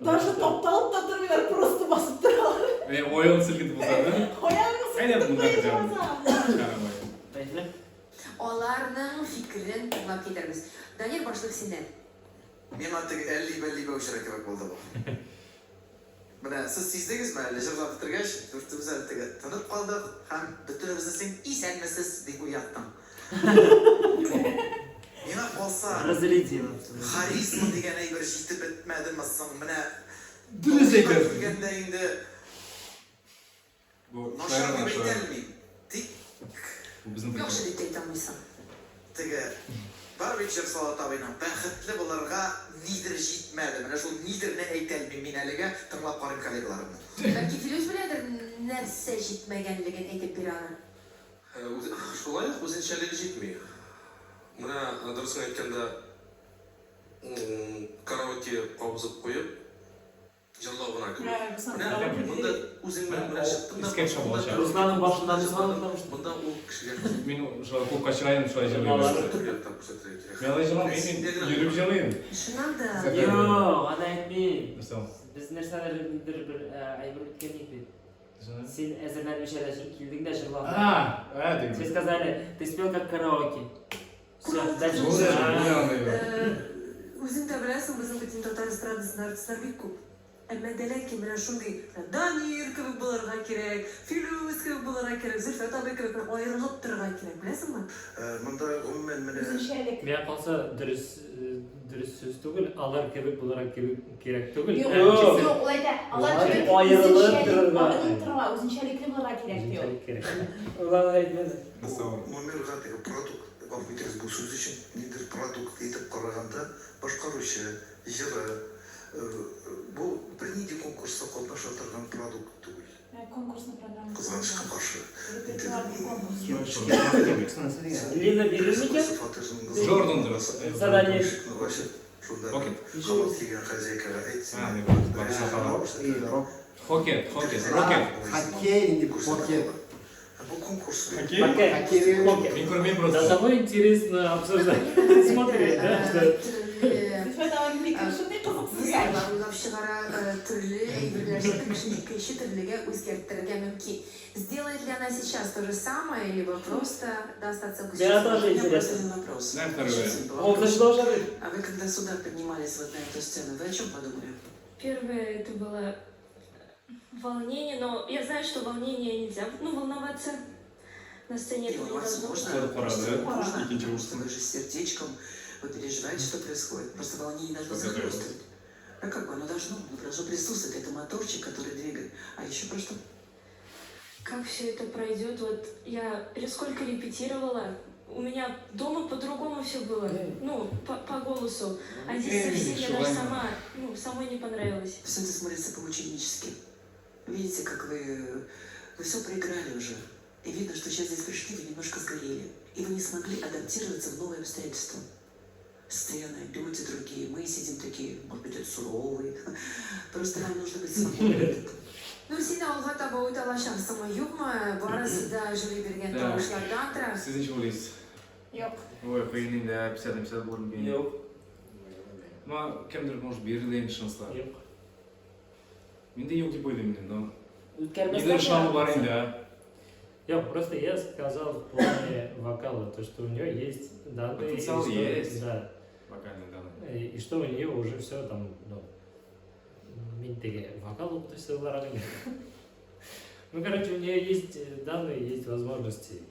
Даже тапталып та тормыйлар, просто басып торалар. Э, аягын селкетеп уза, да? Аягын Әйдә, селкетеп монда куеп хотя бы. уза. Чыгарам аягын. Әйтме? Аларның фикерен тыңлап китәрбез. Данир, башлык синнән. Миңа теге әлли-бәлли бәү җыры кебек булды бу. Менә сез сиздегезме әле, җырлап бетергәч, дүртебез әле теге тынып калдык һәм бөтенебезне син исәнмесез дип уяттың. Миңа калса, Разрядила. харизма дигән әйбер җитеп бетмәдеме соң? Менә Дөрес тавышка әйтәсең. килгәндә инде Бу начар шаяра дип гына, әйтә шаяра. алмыйм. Тик Бу безнең Яхшы прикол. дип тә әйтә алмыйсың. Теге бар бит җыр Салават абыйның, бәхетле булырга нидер җитмәде. Менә шул нидерне әйтә алмыйм мин әлегә, тыңлап карыйм коллегаларымны. Бәлки Филүс беләдер нәрсә җитмәгәнлеген әйтеп бирә аны. Шулай ук үзенчәлеге җитми. Менә дөресен әйткәндә, караоке кабызып куеп, җырлау гына кебек. Менә монда үзең белән менә чыктың да, Искә төшә монда булачак. Русланның башыннан узган, потому что. Монда ул кешегә кызык. Мин шулай клубка чыгаем, шулай җырлыйм. Алар- Төрле яктан күрсәтергә кирәк. Мин алай җырламыйм, мин йөреп җырлыйм. Чыннан да, Зәфәр. Юк, аны әйтмим. Нәрсә ул? Без нәрсәләрдер бер әйбер үткән идек бит. Син әзерләнмичә дә килдең дә җырладың. А, а, Тебе диген. сказали, ты спел как караоке. Все, дальше. Бу да, бу да андый бер. Үзең дә беләсең, безнең бит инде татар эстрадасында артистлар бик күп. Әмма дә ләкин менә шундый Данир кебек булырга кирәк, Филүс кебек булырга кирәк, Зөлфәт абый кебек менә аерылып торырга кирәк, беләсеңме? Монда гомумән менә. Үзенчәлек. Миңа калса, дөрес дөрес сүз түгел, алар кебек булырга кебек кирәк түгел. Юк, Ә, ничектер юк, ул әйтә, алар Алар кебек аерылып үзенчәлек, торырга. аерылып торырга, үзенчәлекле булырга кирәк, ди ул. Үзенчәлек кирәк. Ул аны әйтмәде. Нәрсә ул? Номерга теге продукт, гафу итегез бу сүз өчен, нидер продукт итеп караганда, башкаручы, җыры, бу бернинди конкурста катнаша торган продукт түгел. Конкурсный программа. Кызганычка каршы. Репертуарный конкурс. Лина бирер микән? Джордан дөрес. Задание. Шунда Хокет. халат кигән хозяйкага әйт А, син. не, бар, бар. Хокет, хокет, рокет. Хоккей инде хоккей. Бу конкурс. Хоккей? Хоккей. Хоккей. Мин күрмим До просто. того интересно обсуждать, смотреть, да, что Төрле Зөлфәт абыйның фикере шундый кызык сезгә. мисаллар уйлап чыгара, төрле әйберләр кешене икенче төрлегә үзгәртергә мөмкин. Сделает ли она сейчас то же самое, либо просто даст оценку Мне сейчас? тоже У меня просто интересно. один вопрос. Да, второй Очень вариант. сильный Он вопрос. значит должен быть. А вы когда сюда поднимались вот на эту сцену, вы о чем подумали? Первое это было волнение, но я знаю, что волнение нельзя, ну, волноваться на сцене Не этого не волноваться должно. можно, Пора, просто да? нужно, Икенче потому что курс. вы же с сердечком, вы переживаете, что происходит. Просто волнение не должно Подготовилась. захлестывать. А как бы оно должно присутствовать, это моторчик, который двигает. А еще про что? Как все это пройдет, вот я сколько репетировала, у меня дома по-другому все было, ну, по голосу. А здесь совсем я даже Желание. сама, ну, самой не понравилось. Все это смотрится поученически. Видите, как вы все проиграли уже. И видно, что сейчас здесь пришли, вы немножко сгорели. И вы не смогли адаптироваться в новые обстоятельства. Сцена, люди другие, мы сидим такие, может быть, это суровые. Просто вам нужно быть свободным. Ну, син алга таба үтә алачаксыңмы, юкмы? Барысы да жюри биргән Да. тавышлардан тора. Сез ничек уйлыйсыз? Юк. Ой, кыен инде, 50 на 50 булыр мөмкин. Юк. Ну, кемдер может бирер дә инде шанслар. Юк. Мин дә юк дип уйлыйм инде, но Үткәрмәсләр. нидер ышану бар инде, а. Я просто я сказал в плане вокала, то, что у нее есть данные. и Потенциал что- есть. Да. Вокальные данные. И что у нее уже все там, ну, мин теге вокал укытучысы буларак инде. Ну, короче, у нее есть данные, есть возможности.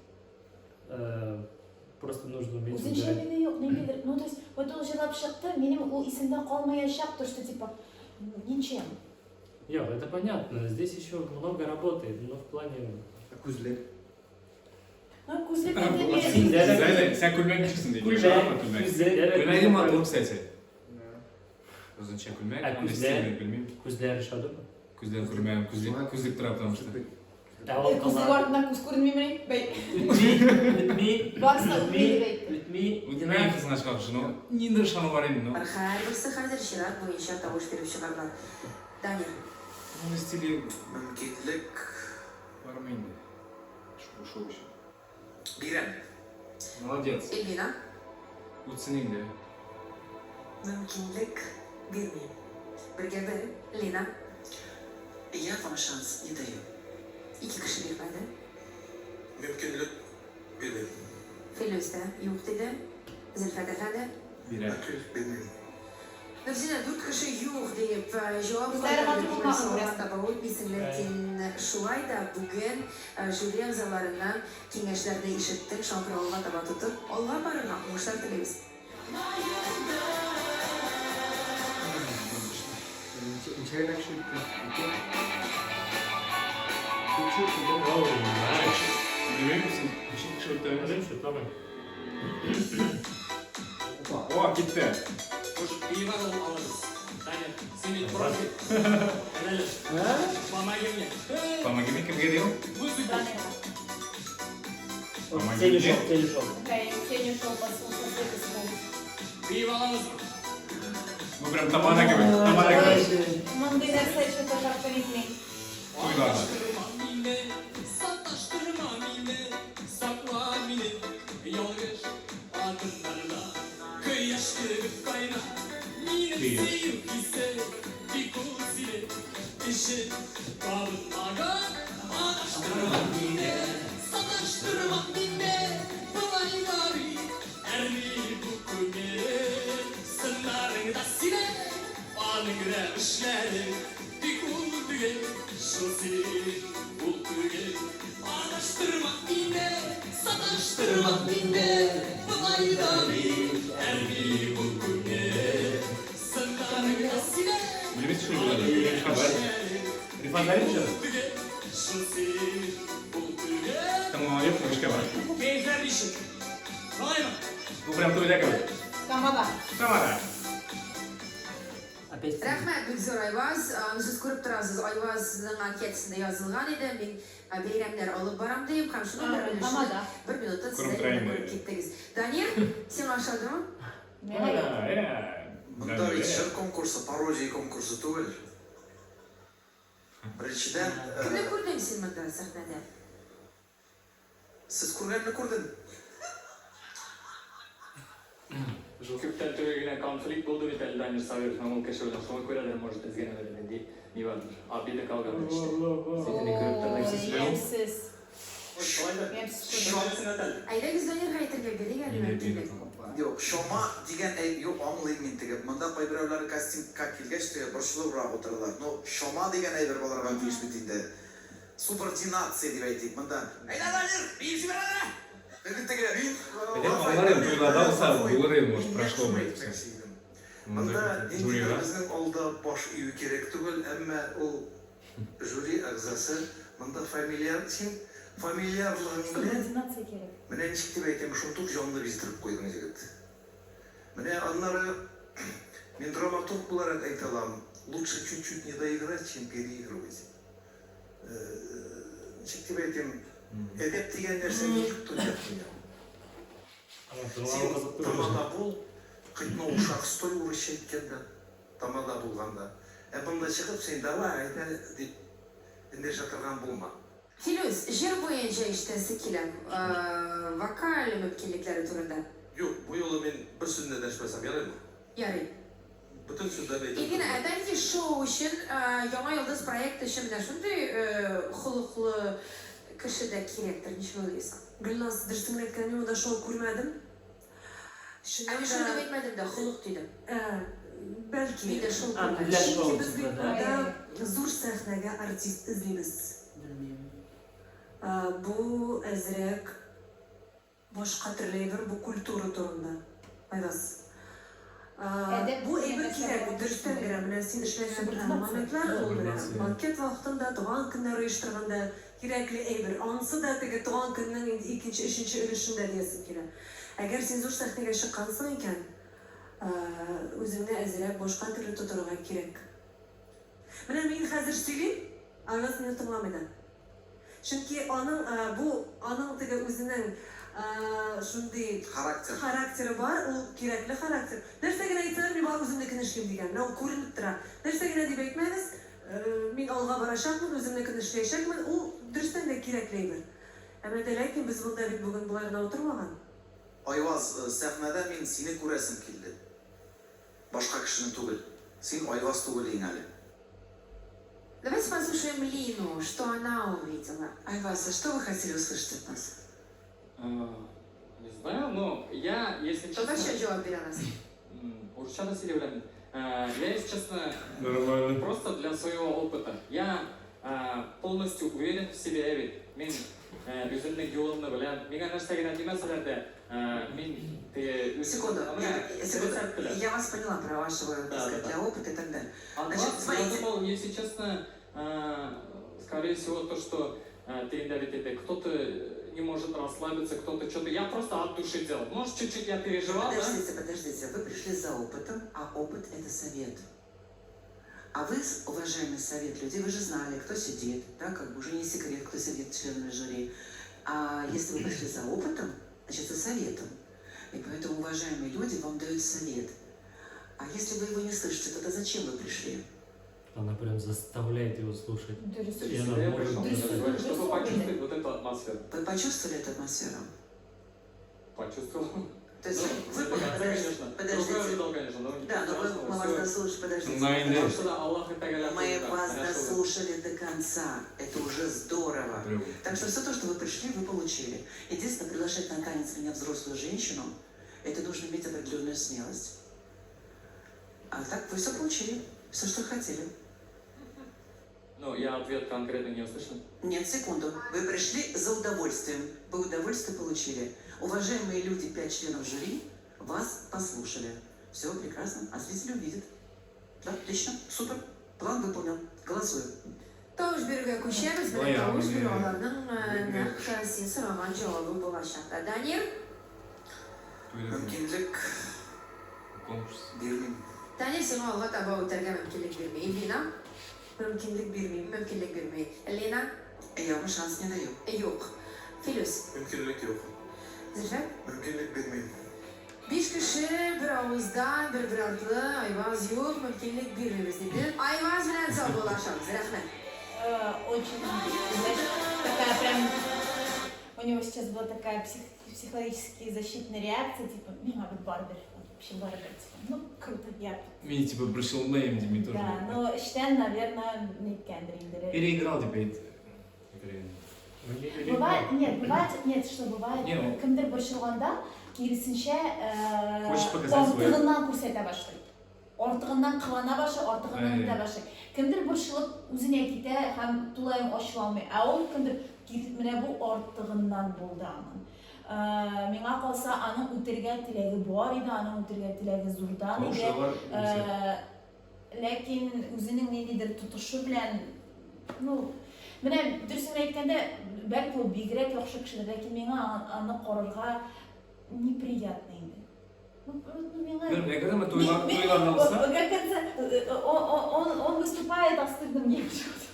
Просто нужно уметь выбирать. Үзенчәлеге юк, ниндидер. Ну, то есть, вот ул җырлап чыкты, минем ул исемдә калмаячак, то, что типа, ничем. Юк, это понятно. Здесь еще много работы, но в плане... Күзлек. Ну, күзлек инде Син дә- Зәйле, син күлмәк кичсең ди. Күлмәк, Күлмәк. күзләр- Күлмәге матур, кстати. Озынча күлмәк, Ә андый күзләр? стильный, белмим. Күзләр ошадымы? Күзләр күрмәм, күзлек, күзлек тора, потому что. Ә ул Күзлек кала- артыннан күз күренмимени? Бәй. Үтми, үтми, Барысы да үтми үтми, дип әйтте. үтми. Үтмәй кызганычка каршы, но ниндидер ышану бар инде, но. Һәрберсе хәзер чират буенча тавыш биреп чыгарлар. Данир. Мондый стиле Мөмкинлек бармы инде? Шоу, шоу өчен. бирәм. Молодец. Эльвина. Үтсен инде. Мөмкинлек бирмим. Бергә бер, Лина. Я вам шанс не даю. Ике кеше бирмәде. Мөмкинлек бирмим. Филүс дә юк диде. Зөлфәт әфәнде. Бирә. Бирмим. Нурзинә, дүрт кеше юк диеп җавап Үзләре кайтарды. матур Димәк, булмаган, соңга күрәсең. таба үтмисең, ләкин шулай да бүген жюри әгъзаларыннан киңәшләрне ишеттең, шуңа күрә алга таба тотып, алга барырга уңышлар телибез. Ничә генә кеше үтте? Ике. Ике кеше үтте, да? Оу, найс. Белмим, син ничә кеше үтте? Белмим, что там. Опа. О, китте. Хуш, алабыз. Таня, син бит профи. Әнә, помоги мне. Помоги мне, кемгә ди ул? Музыку. Данирга. Помоги Тень мне. ушел, тень ушел. Такая тень ушел по со света. Биеп алабызмы? Бу прям тамада кебек, тамада кебек. Мондый нәрсә өчен татарча нитми. Туйларда. Адаштырма мине, саташтырма мине, сакла мине, ялгыш адымнарда. Кояш кебек кайна, минем Кояш. сөю хисе, тик ул сине өчен кабынмаган. Адаштырма мине, саташтырма мине, болай да бит әрни бу күңел. Сыннарың да сине, аның рәвешләре, тик ул түгел, шул син, ул түгел. Адаштырма мине, саташтырма мине, болай да бит әрни бу күңел. Сыннарың да сине, Белмисез шул аның булады. рәвешләре, Рифат Зарипов ул җыры. түгел, шул син, ул түгел. Тыңламаган юк, эшкә бар. Кәефләр ничек? Шулаймы? Бу прям туйда кебек. Тамада. Тамада. Опять тень. Рәхмәт, бик зур Айваз. Аны сез күреп торасыз, Айвазның анкетасында язылган иде, мин бәйрәмнәр алып барам диеп, һәм шуның бер өлешен Тамада. бер минутта Күреп сездә тора инде инде. күреп киттегез. Данир, сиңа ошадымы? Миңа юк. Монда бит җыр конкурсы, пародия конкурсы түгел. Беренчедән, Кемне күрдең син монда сәхнәдә? Сез күргәнне күрдем. Күптән түгел генә конфликт булды бит әле Данир Сабировның ул кеше белән. Шуңа күрә дә, может, әз генә дә нинди ни бардыр. Обида калгандыр эчтә. Син инде күреп тордың. Ой, ямьсез. Шулай да. Ямьсез күрдем. Әйдәгез Данирга әйтергә бирик әле мөмкинлек. Юк, чама дигән әй, юк, аңлыйм мин теге. Монда кайберәүләр кастингка килгәч теге борчылыбрак утыралар. Но чама дигән әйбер булырга тиеш бит инде. Субординация дип әйтик. Монда, әйдә, Данир, биеп җибәр әле! Мин теге, мин Әйдә, аңлар идем, туйларда булса, булыр иде, может, прошло бы это все. Монда Монда ниндидер жюрига. безнең алда баш ию кирәк түгел, әмма ул жюри әгъзасы монда фамильяр, син фамильярлыгың белән Субординация кирәк. менә ничек дип әйтәм, шундук җанны биздереп куйдың, егет. Менә аннары мин драматург буларак әйтә алам, лучше чуть-чуть не доиграть, чем переигрывать. Ничек дип әйтим, әдәп дигән нәрсәне никто не отменял. Син тамада бул, хоть на ушах стой, урысча әйткәндә, тамада булганда. Ә монда чыгып син давай, әйдә дип эндәшә торган булма. Филүс, җыр буенча ишетәсе килә, вокаль мөмкинлекләре турында. Юк, бу юлы мин бер сүзне дә дәшмәсәм ярыймы? Ярый. Бөтен сүзләрне әйтеп Ильвина, бетердем. ә бәлки шоу өчен, Яңа йолдыз проекты өчен менә шундый холыклы кеше дә кирәктер, ничек уйлыйсың? Гөлназ, дөресен генә әйткәндә, мин монда шоу күрмәдем. Ә Чыннан мин шоу да, дип әйтмәдем дә, холык дидем. ә, бәлки. Мин дә шоу А, күрмәдем. для шоу Чөнки без типа, бит да? монда зур сәхнәгә артист эзлибез. Белмим. Бу әзрәк башка төрле әйбер, бу культура турында. Айваз. Әдәп Бу дигән әйбер нәрсә кирәк, бар. дөрестән генә. Менә син эшләгән Субординация. моментлар ул менә Субординация. банкет вакытында, туган көннәр оештырганда кирәкле әйбер. Анысы да теге туган көннең инде икенче, өченче өлешендә диясем килә. Әгәр син зур сәхнәгә чыккансың икән, үзеңне әзрәк башка төрле тотырга кирәк. Менә мин хәзер сөйлим, Айваз мине тыңламый да. Чөнки аның бу аның теге үзенең шундый Характер. характеры бар, ул кирәкле характер. Нәрсә генә әйтсәләр, мин барыбер үземнекен эшлим дигән. Менә ул күренеп тора. Нәрсә генә дип әйтмәгез, мин алга барачакмын, үземнекен эшләячәкмен, ул дөрестән дә кирәкле әйбер. Әмма дә ләкин без монда бит бүген болай гына утырмаган. Айваз, сәхнәдә мин сине күрәсем килде. Башка кешене түгел. Син Айваз түгел иң әле. Давайте послушаем Лину, что она увидела. Айваз, а что вы хотели услышать от нас? Не знаю, но я, если честно... Татарча җавап бирә аласың. Урысча да сөйли беләм. Я, если честно, Нормально. Просто для своего опыта. Я полностью уверен в себе, бит. Мин үземнең юлымны беләм. Миңа нәрсә генә димәсәләр дә, мин теге... Секунду, секунду. Я вас поняла про вашего, так сказать, для опыта и так далее. Значит, смотрите. Я думал, если честно, скорее всего, то, что тегендә бит инде кто-то не может расслабиться, кто-то что-то. Я просто от души делал. Может, чуть-чуть я переживал, Подождите, да? Подождите. Вы пришли за опытом, а опыт – это совет. А вы, уважаемый совет людей, вы же знали, кто сидит, да, как бы уже не секрет, кто сидит членами жюри. А если вы пришли за опытом, значит, за советом. И поэтому, уважаемые люди, вам дают совет. А если вы его не слышите, тогда зачем вы пришли? Она прям заставляет его слушать. И она Я может... пришел, чтобы почувствовать вот эту атмосферу. Вы почувствовали эту атмосферу? Почувствовал. То есть ну, вы... Конечно. Подождите. Другой ожидал, конечно, но Да, но вы, мы вас дослушали, подождите. Мы вас дослушали до конца. Это уже здорово. Так что все то, что вы пришли, вы получили. Единственное, приглашать на танец меня, взрослую женщину, это нужно иметь определенную смелость. А так вы все получили, все, что хотели. Ну, я ответ конкретно не услышал. Нет, секунду. Вы пришли за удовольствием. Вы удовольствие получили. Уважаемые люди, 5 членов жюри, вас послушали. Все прекрасно. А зрители увидят. Да, отлично. Супер. План выполнен. Голосуем. Тавыш бирүгә күчәбез. Менә тавыш бирү аларның нәкъ син сораган җавабы булачак. Данир? Мөмкинлек бирмим. Данир сиңа алга таба үтәргә мөмкинлек бирми. Эльвина? Мөмкинлек бирмим. Мөмкинлек бирми. Лена? Я вам шанс не даю. Юк. Филүс? Мөмкинлек юк. Зөлфәт? Мөмкинлек бирмим. Биш кеше бер авыздан, бер-бер артлы, Айваз юк, мөмкинлек бирмибез диде. Айваз белән саубуллашабыз. Рәхмәт. Очень, знаешь, такая прям... У него сейчас была такая психологически защитная реакция, типа, миңа бит барыбер, вообще барыбер, типа, ну, круто, я... Мин, типа, пришел на им, тоже. Да, но эчтән, наверное, ниткәндер инде. Переиграл теперь. Бывает, нет, бывает, нет, что бывает, кемдер борчылганда, киресенчә, артыгыннан күрсәтә башлый. Артыгыннан кылана башлый, артыгыннан итә башлый. Кемдер борчылып үзенә китә һәм тулаем ачыла алмый. Ә ул кемдер менә бу артыгыннан булды аның. Миңа калса, аның үтергә теләге бар иде, аның үтергә теләге зурдан иде. Ләкин үзенең ниндидер тотышы белән, ну, менә дөресен әйткәндә, бәлки ул бигрәк яхшы кешедер, ләкин миңа аны карарга неприятно инде. Ну, миңа... Он выступает, а стыдно мне почему-то.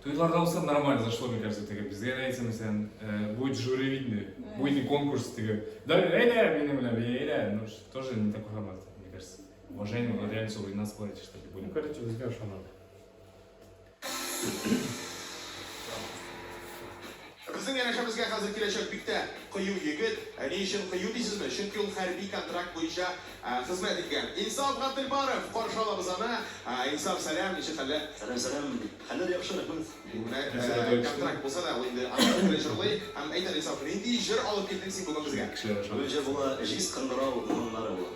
Туйларда булса нормально зашло, мне кажется, теге безгә дә әйтсәң, мәсәлән, будет жюри видно, будет не конкурс теге. Да, әйдә, минем белән, әйдә, ну, тоже не такой формат, мне кажется. Уважение, вот реально все нас платит, что ли, Ну, короче, безгә ошамады. Безнең янәшәбезгә хәзер киләчәк бик тә кыю егет. Ә ни өчен кыю дисезме? Чөнки ул хәрби контракт буенча хезмәт иткән. Инсаф Габделбаров, каршы алабыз аны. Инсаф, сәлам, ничек хәлләр? Сәлам, сәлам. Хәлләр яхшы, рәхмәт. Менә контракт булса да, ул инде ана теле җырлый. Һәм әйт әле, Инсаф, нинди җыр алып килдең син бүген безгә? Бу җыр була Җиз кыңгырау моңнары була.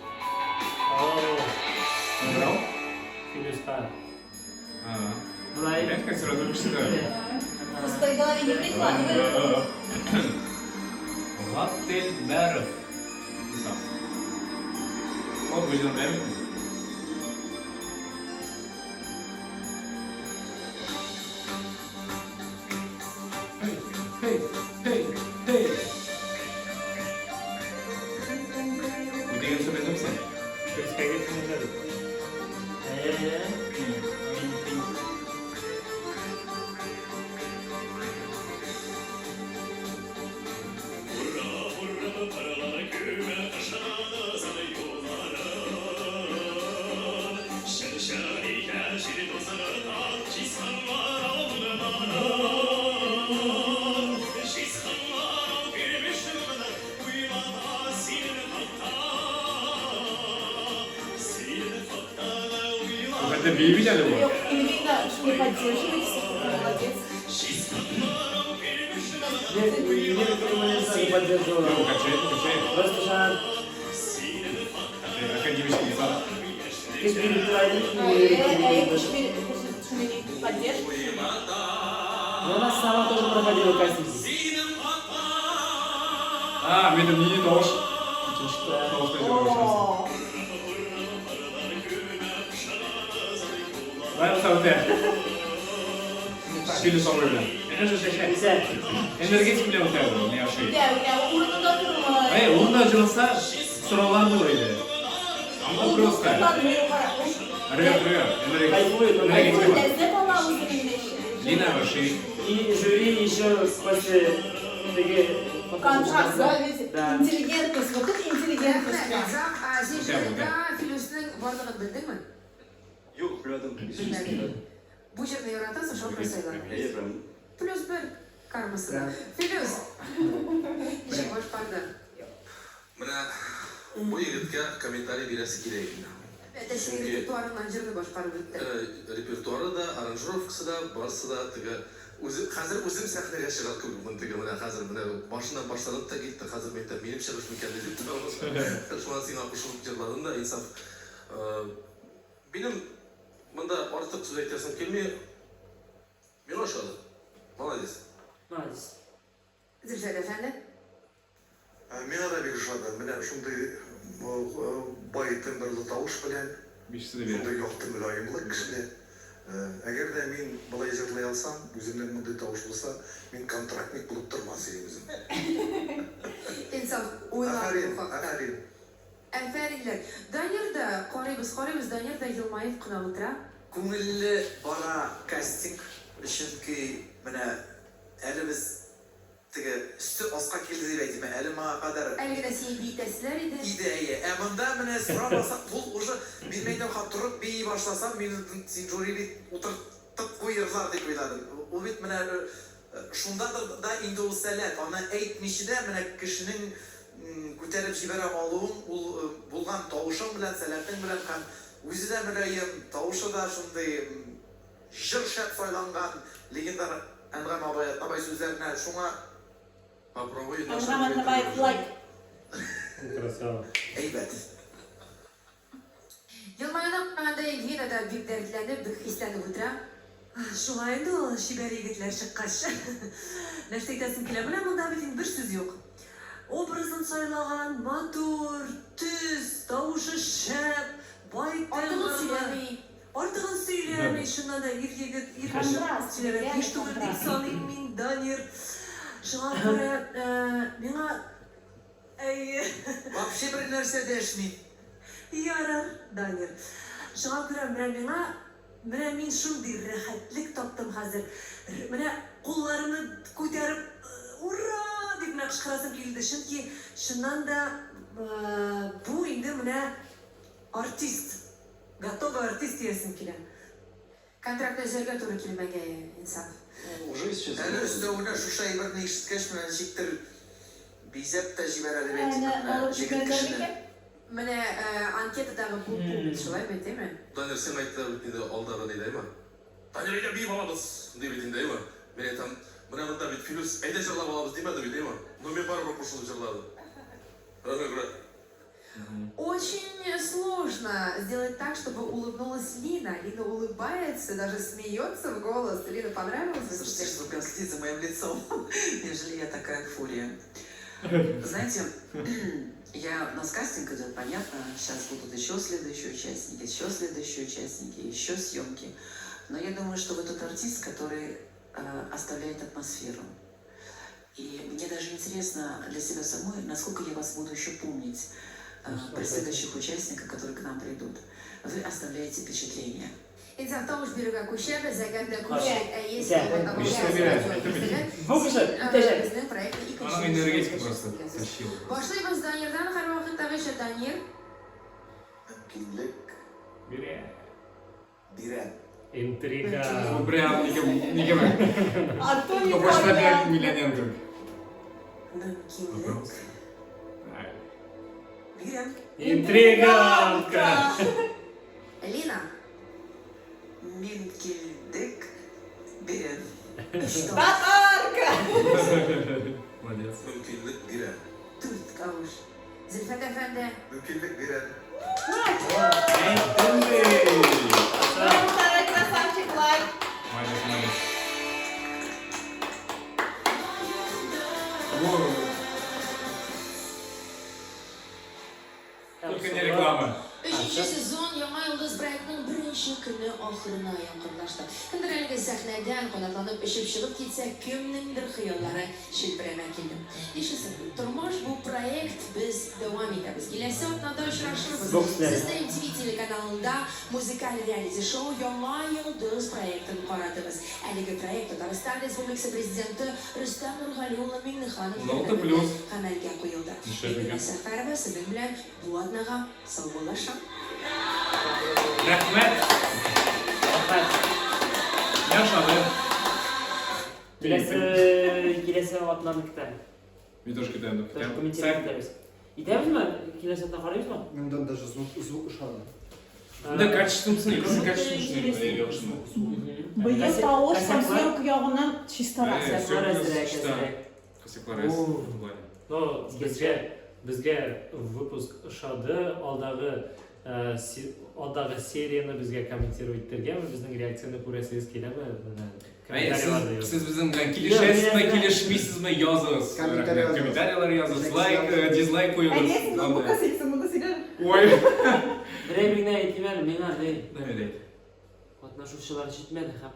Кыңгырау? Филюска. Опять консерватория кешеләр. Пустой голове не прикладывай. Габделбәров. Инсаф. О, бу җырны беләм бит. Hey, hey, hey, hey. Бу дигән сүз белдеңме син? Филюска китмиләр. Это бии бит әле бу. Юк, Эльвина шуны поддерживает, все, молодец. Мин не поддерживала. Юк, качает, качает. Просто шана Академический сад. Көч биреп тора иде. Әйе, көч биреп, шуны поддержка. Но она сама тоже проходила кастинг. А, мин нинди тавыш. Икенче тавышта җырлый башлыйсың. Давай үтә. Көйле сабыр белән. Әнә шул чәчәк. Энергетик белән үтә ул, не ошый. Үтә, үтә, урынында тормый. Әй, урында җырласа, сораулар булыр иде. Анда просто. Рвет, рвет. Энергетик. Энергетик. Ләззәт ала үзенең эше. Лина ошый. И жюри еще после теге Контракт, да, видите? Да. Интеллигентность, вот тут интеллигентность. Рәхмәт, ә син жюрида Филүснең барлыгын белдеңме? Юк, белмәдем. Белмәдең. Бу җырны яратасың, шуңа күрә сайладың. Әйе, прям. +1 кармасына. Филүс! Ничек башкарды? Менә бу егеткә комментарий бирәсе килә инде. Әлбәттә, синең репертуарыңнан җырны башкарып үтте. Репертуары да, аранжировкасы да, барысы да теге үзе хәзер үзем сәхнәгә чыгар кебекмен теге менә хәзер менә башыннан башланып та китте, хәзер мин әйтәм, минем чыгыш микән дип торам. Шуңа сиңа кушылып җырладым да, Инсаф. Минем монда артык сүз әйтәсем килми. Миңа ошады. Молодец. Молодец. Зөлфәт әфәнде. Миңа да бик ошады. Менә шундый бай тембрлы тавыш белән, шундый якты мөлаемлык кешедә. Әгәр дә мин болай җырлый алсам, үземнең мондый тавыш булса, мин контрактник булып тормас идем үзем. Инсаф, уйлан бу Афәрин, хакта. афәрин. Афәриннәр. Данир да, карыйбыз, карыйбыз, Данир да елмаеп кына утыра. Күңелле бара кастинг, чөнки менә әле без теге өсте аска килде дип әйтим, әле моңа кадәр Әле генә сине биетәселәр иде. Иде, әйе. Ә монда менә сорап алсак, ул уже мин мәйдан ха торып бии башласам, мин син жюри бит утыртып куерлар дип уйладым. Ул бит менә шундадыр да инде ул сәләт, аны әйтмичә дә менә кешенең күтәреп җибәрә алуың, ул булган тавышың белән, сәләтең белән һәм үзе дә мөлаем, тавышы да шундый җыр шәп сайланган, легендар Әнгам абай Атнабай сүзләренә шуңа Попробуй Әнгам Атнабаев лайк. Красава. Әйбәт. Елмаюына караганда Эльвира да бик дәртләнеп, бик хисләнеп утыра. Шулай инде ул, чибәр егетләр чыккач. Нәрсә әйтәсем килә, менә монда бит инде бер сүз юк. Образын сайлаган, матур, төз, тавышы шәп, бай Артыгын тембрлы. сөйләми. Артыгын сөйләми, чыннан да ир-егет ир сөйләргә тиеш түгел дип саныйм мин, Данир. Шуңа күрә миңа әйе. Вообще бер нәрсә дәшми. Ярар, Данир. Шуңа күрә менә миңа, менә мин шундый рәхәтлек таптым хәзер. Менә кулларымны күтәреп, ура! дип менә кычкырасым килде. Чөнки чыннан да бу инде менә артист. Готовый артист диясем килә. Контрактны өзәргә туры килмәгәе, Инсаф. Әле өстәвенә шушы әйберне ишеткәч, менә ничектер бизәп тә җибәрә дип әйтим менә егет кешене. Менә анкетадагы бу пункт шулай бит, әйме? Данир, син әйттеләр бит инде алдагы нидә, әйме? Данир, әйдә биеп алабыз, ди бит инде, әйме? Мин әйтәм, менә монда бит Филүс, әйдә җырлап алабыз димәде бит, әйме? Но мин барыбер кушылып җырладым. Шуңа күрә. Очень сложно сделать так, чтобы улыбнулась Лина. Лина улыбается, даже смеется в голос. Лина, понравилось? Слушайте, что прям следит за моим лицом. Неужели я такая фурия? Знаете, я, у нас кастинг идет, понятно. Сейчас будут еще следующие участники, еще следующие участники, еще съемки. Но я думаю, что вы тот артист, который оставляет атмосферу. И мне даже интересно для себя самой, насколько я вас буду еще помнить при следующих участниках, которые к нам придут. Вы оставляете впечатление. Инсаф, тавыш бирүгә күчәбез, әгәр дә күпчелек әйе Бу кеше үтәчәк. Безнең проектны икенче Аның энергетика просто тащил. Башлыйбыз Данирдан, һәрвакыттагыча Данир. Мөмкинлек Бирә. бирә. Интрига. Бу прям нигә нигә Антоний Башта Фабиан. миллионер кебек. Мөмкинлек бирәм. Интриганка. Лина. Мөмкинлек бирә. Татарка! Молодец. Мөмкинлек бирә. Дүрт тавыш. Зөлфәт әфәнде. Мөмкинлек бирә. Әйттем бит! Второй красавчик лайк. Молодец, молодец. Только не реклама. Өченче сезон Яңа йолдыз проектының беренче көне ахырына якынлашты. Кемдер әлеге сәхнәдән канатланып эчеп чыгып китсә, кемнеңдер хыяллары челпәрәмә килде. Нишлисең, тормыш бу проект, без дәвам итәбез. Киләсе атнада очрашырбыз. Сез дә MTV телеканалында музыкаль реалити-шоу Яңа йолдыз проектын карадыгыз. Әлеге проект Татарстан Республикасы Президенты Рөстәм Нургали улы Миңнеханов 16 плюс. гамәлгә куелды. Нишләп Эльвина икән? Сәфәрова сезнең белән бу атнага саубуллашам. Рәхмәт! Рәхмәт. Яшады. Киләсе атнаны көтәм. Мин тоже көтәм. Тоже Көтәм. комментировать итәбез. Итәбезме? Киләсе атна карыйбызмы? Монда даже звук ошады. Да, качествосын, качествосын яхшымы? Быел тавыш һәм съемка ягыннан чистарак. Косяклар әзрәк, әзрәк. Косяклар әз. в плане. Но безгә выпуск ошады. Алдагы серияны безгә комментировать итәргәме, безнең реакцияне күрәсегез киләме? Менә Әйе, комментарийларда сез, языгыз. сез безнең белән килешәсезме, килешмисезме, языгыз. Комментарий языгыз. Комментарийлар языгыз, лайк, дизлайк Ә куегыз. нигә син ноутбукка сөйлисең, монда сөйлә. Ой. Берәй генә әйтим әле, миңа ни Давай, әйт. катнашучылар җитмәде һәм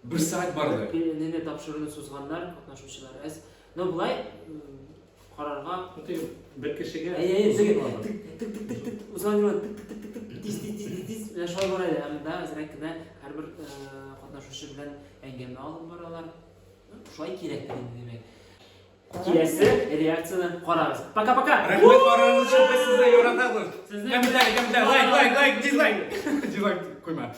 Бер сәгать барды. Нене тапшыруны сузганнар, катнашучылар әз. Но болай карарга Ну, ты бер кешегә Әйе, әйе, озын теге алар. тик тик тик тик тик узган юлы тик тик тик тик тиз тиз тиз тиз тиз менә шулай бара иде. Ә монда әзрәк кенә һәрбер катнашучы белән әңгәмә алып баралар. Ну, шулай кирәк инде, димәк. Киләсе реакцияне карагыз. Пока-пока. Рәхмәт карагыз өчен, без сезне яратабыз. Сезне Комментарий, комментарий, лайк, лайк, лайк, дизлайк. Дизлайк куйма.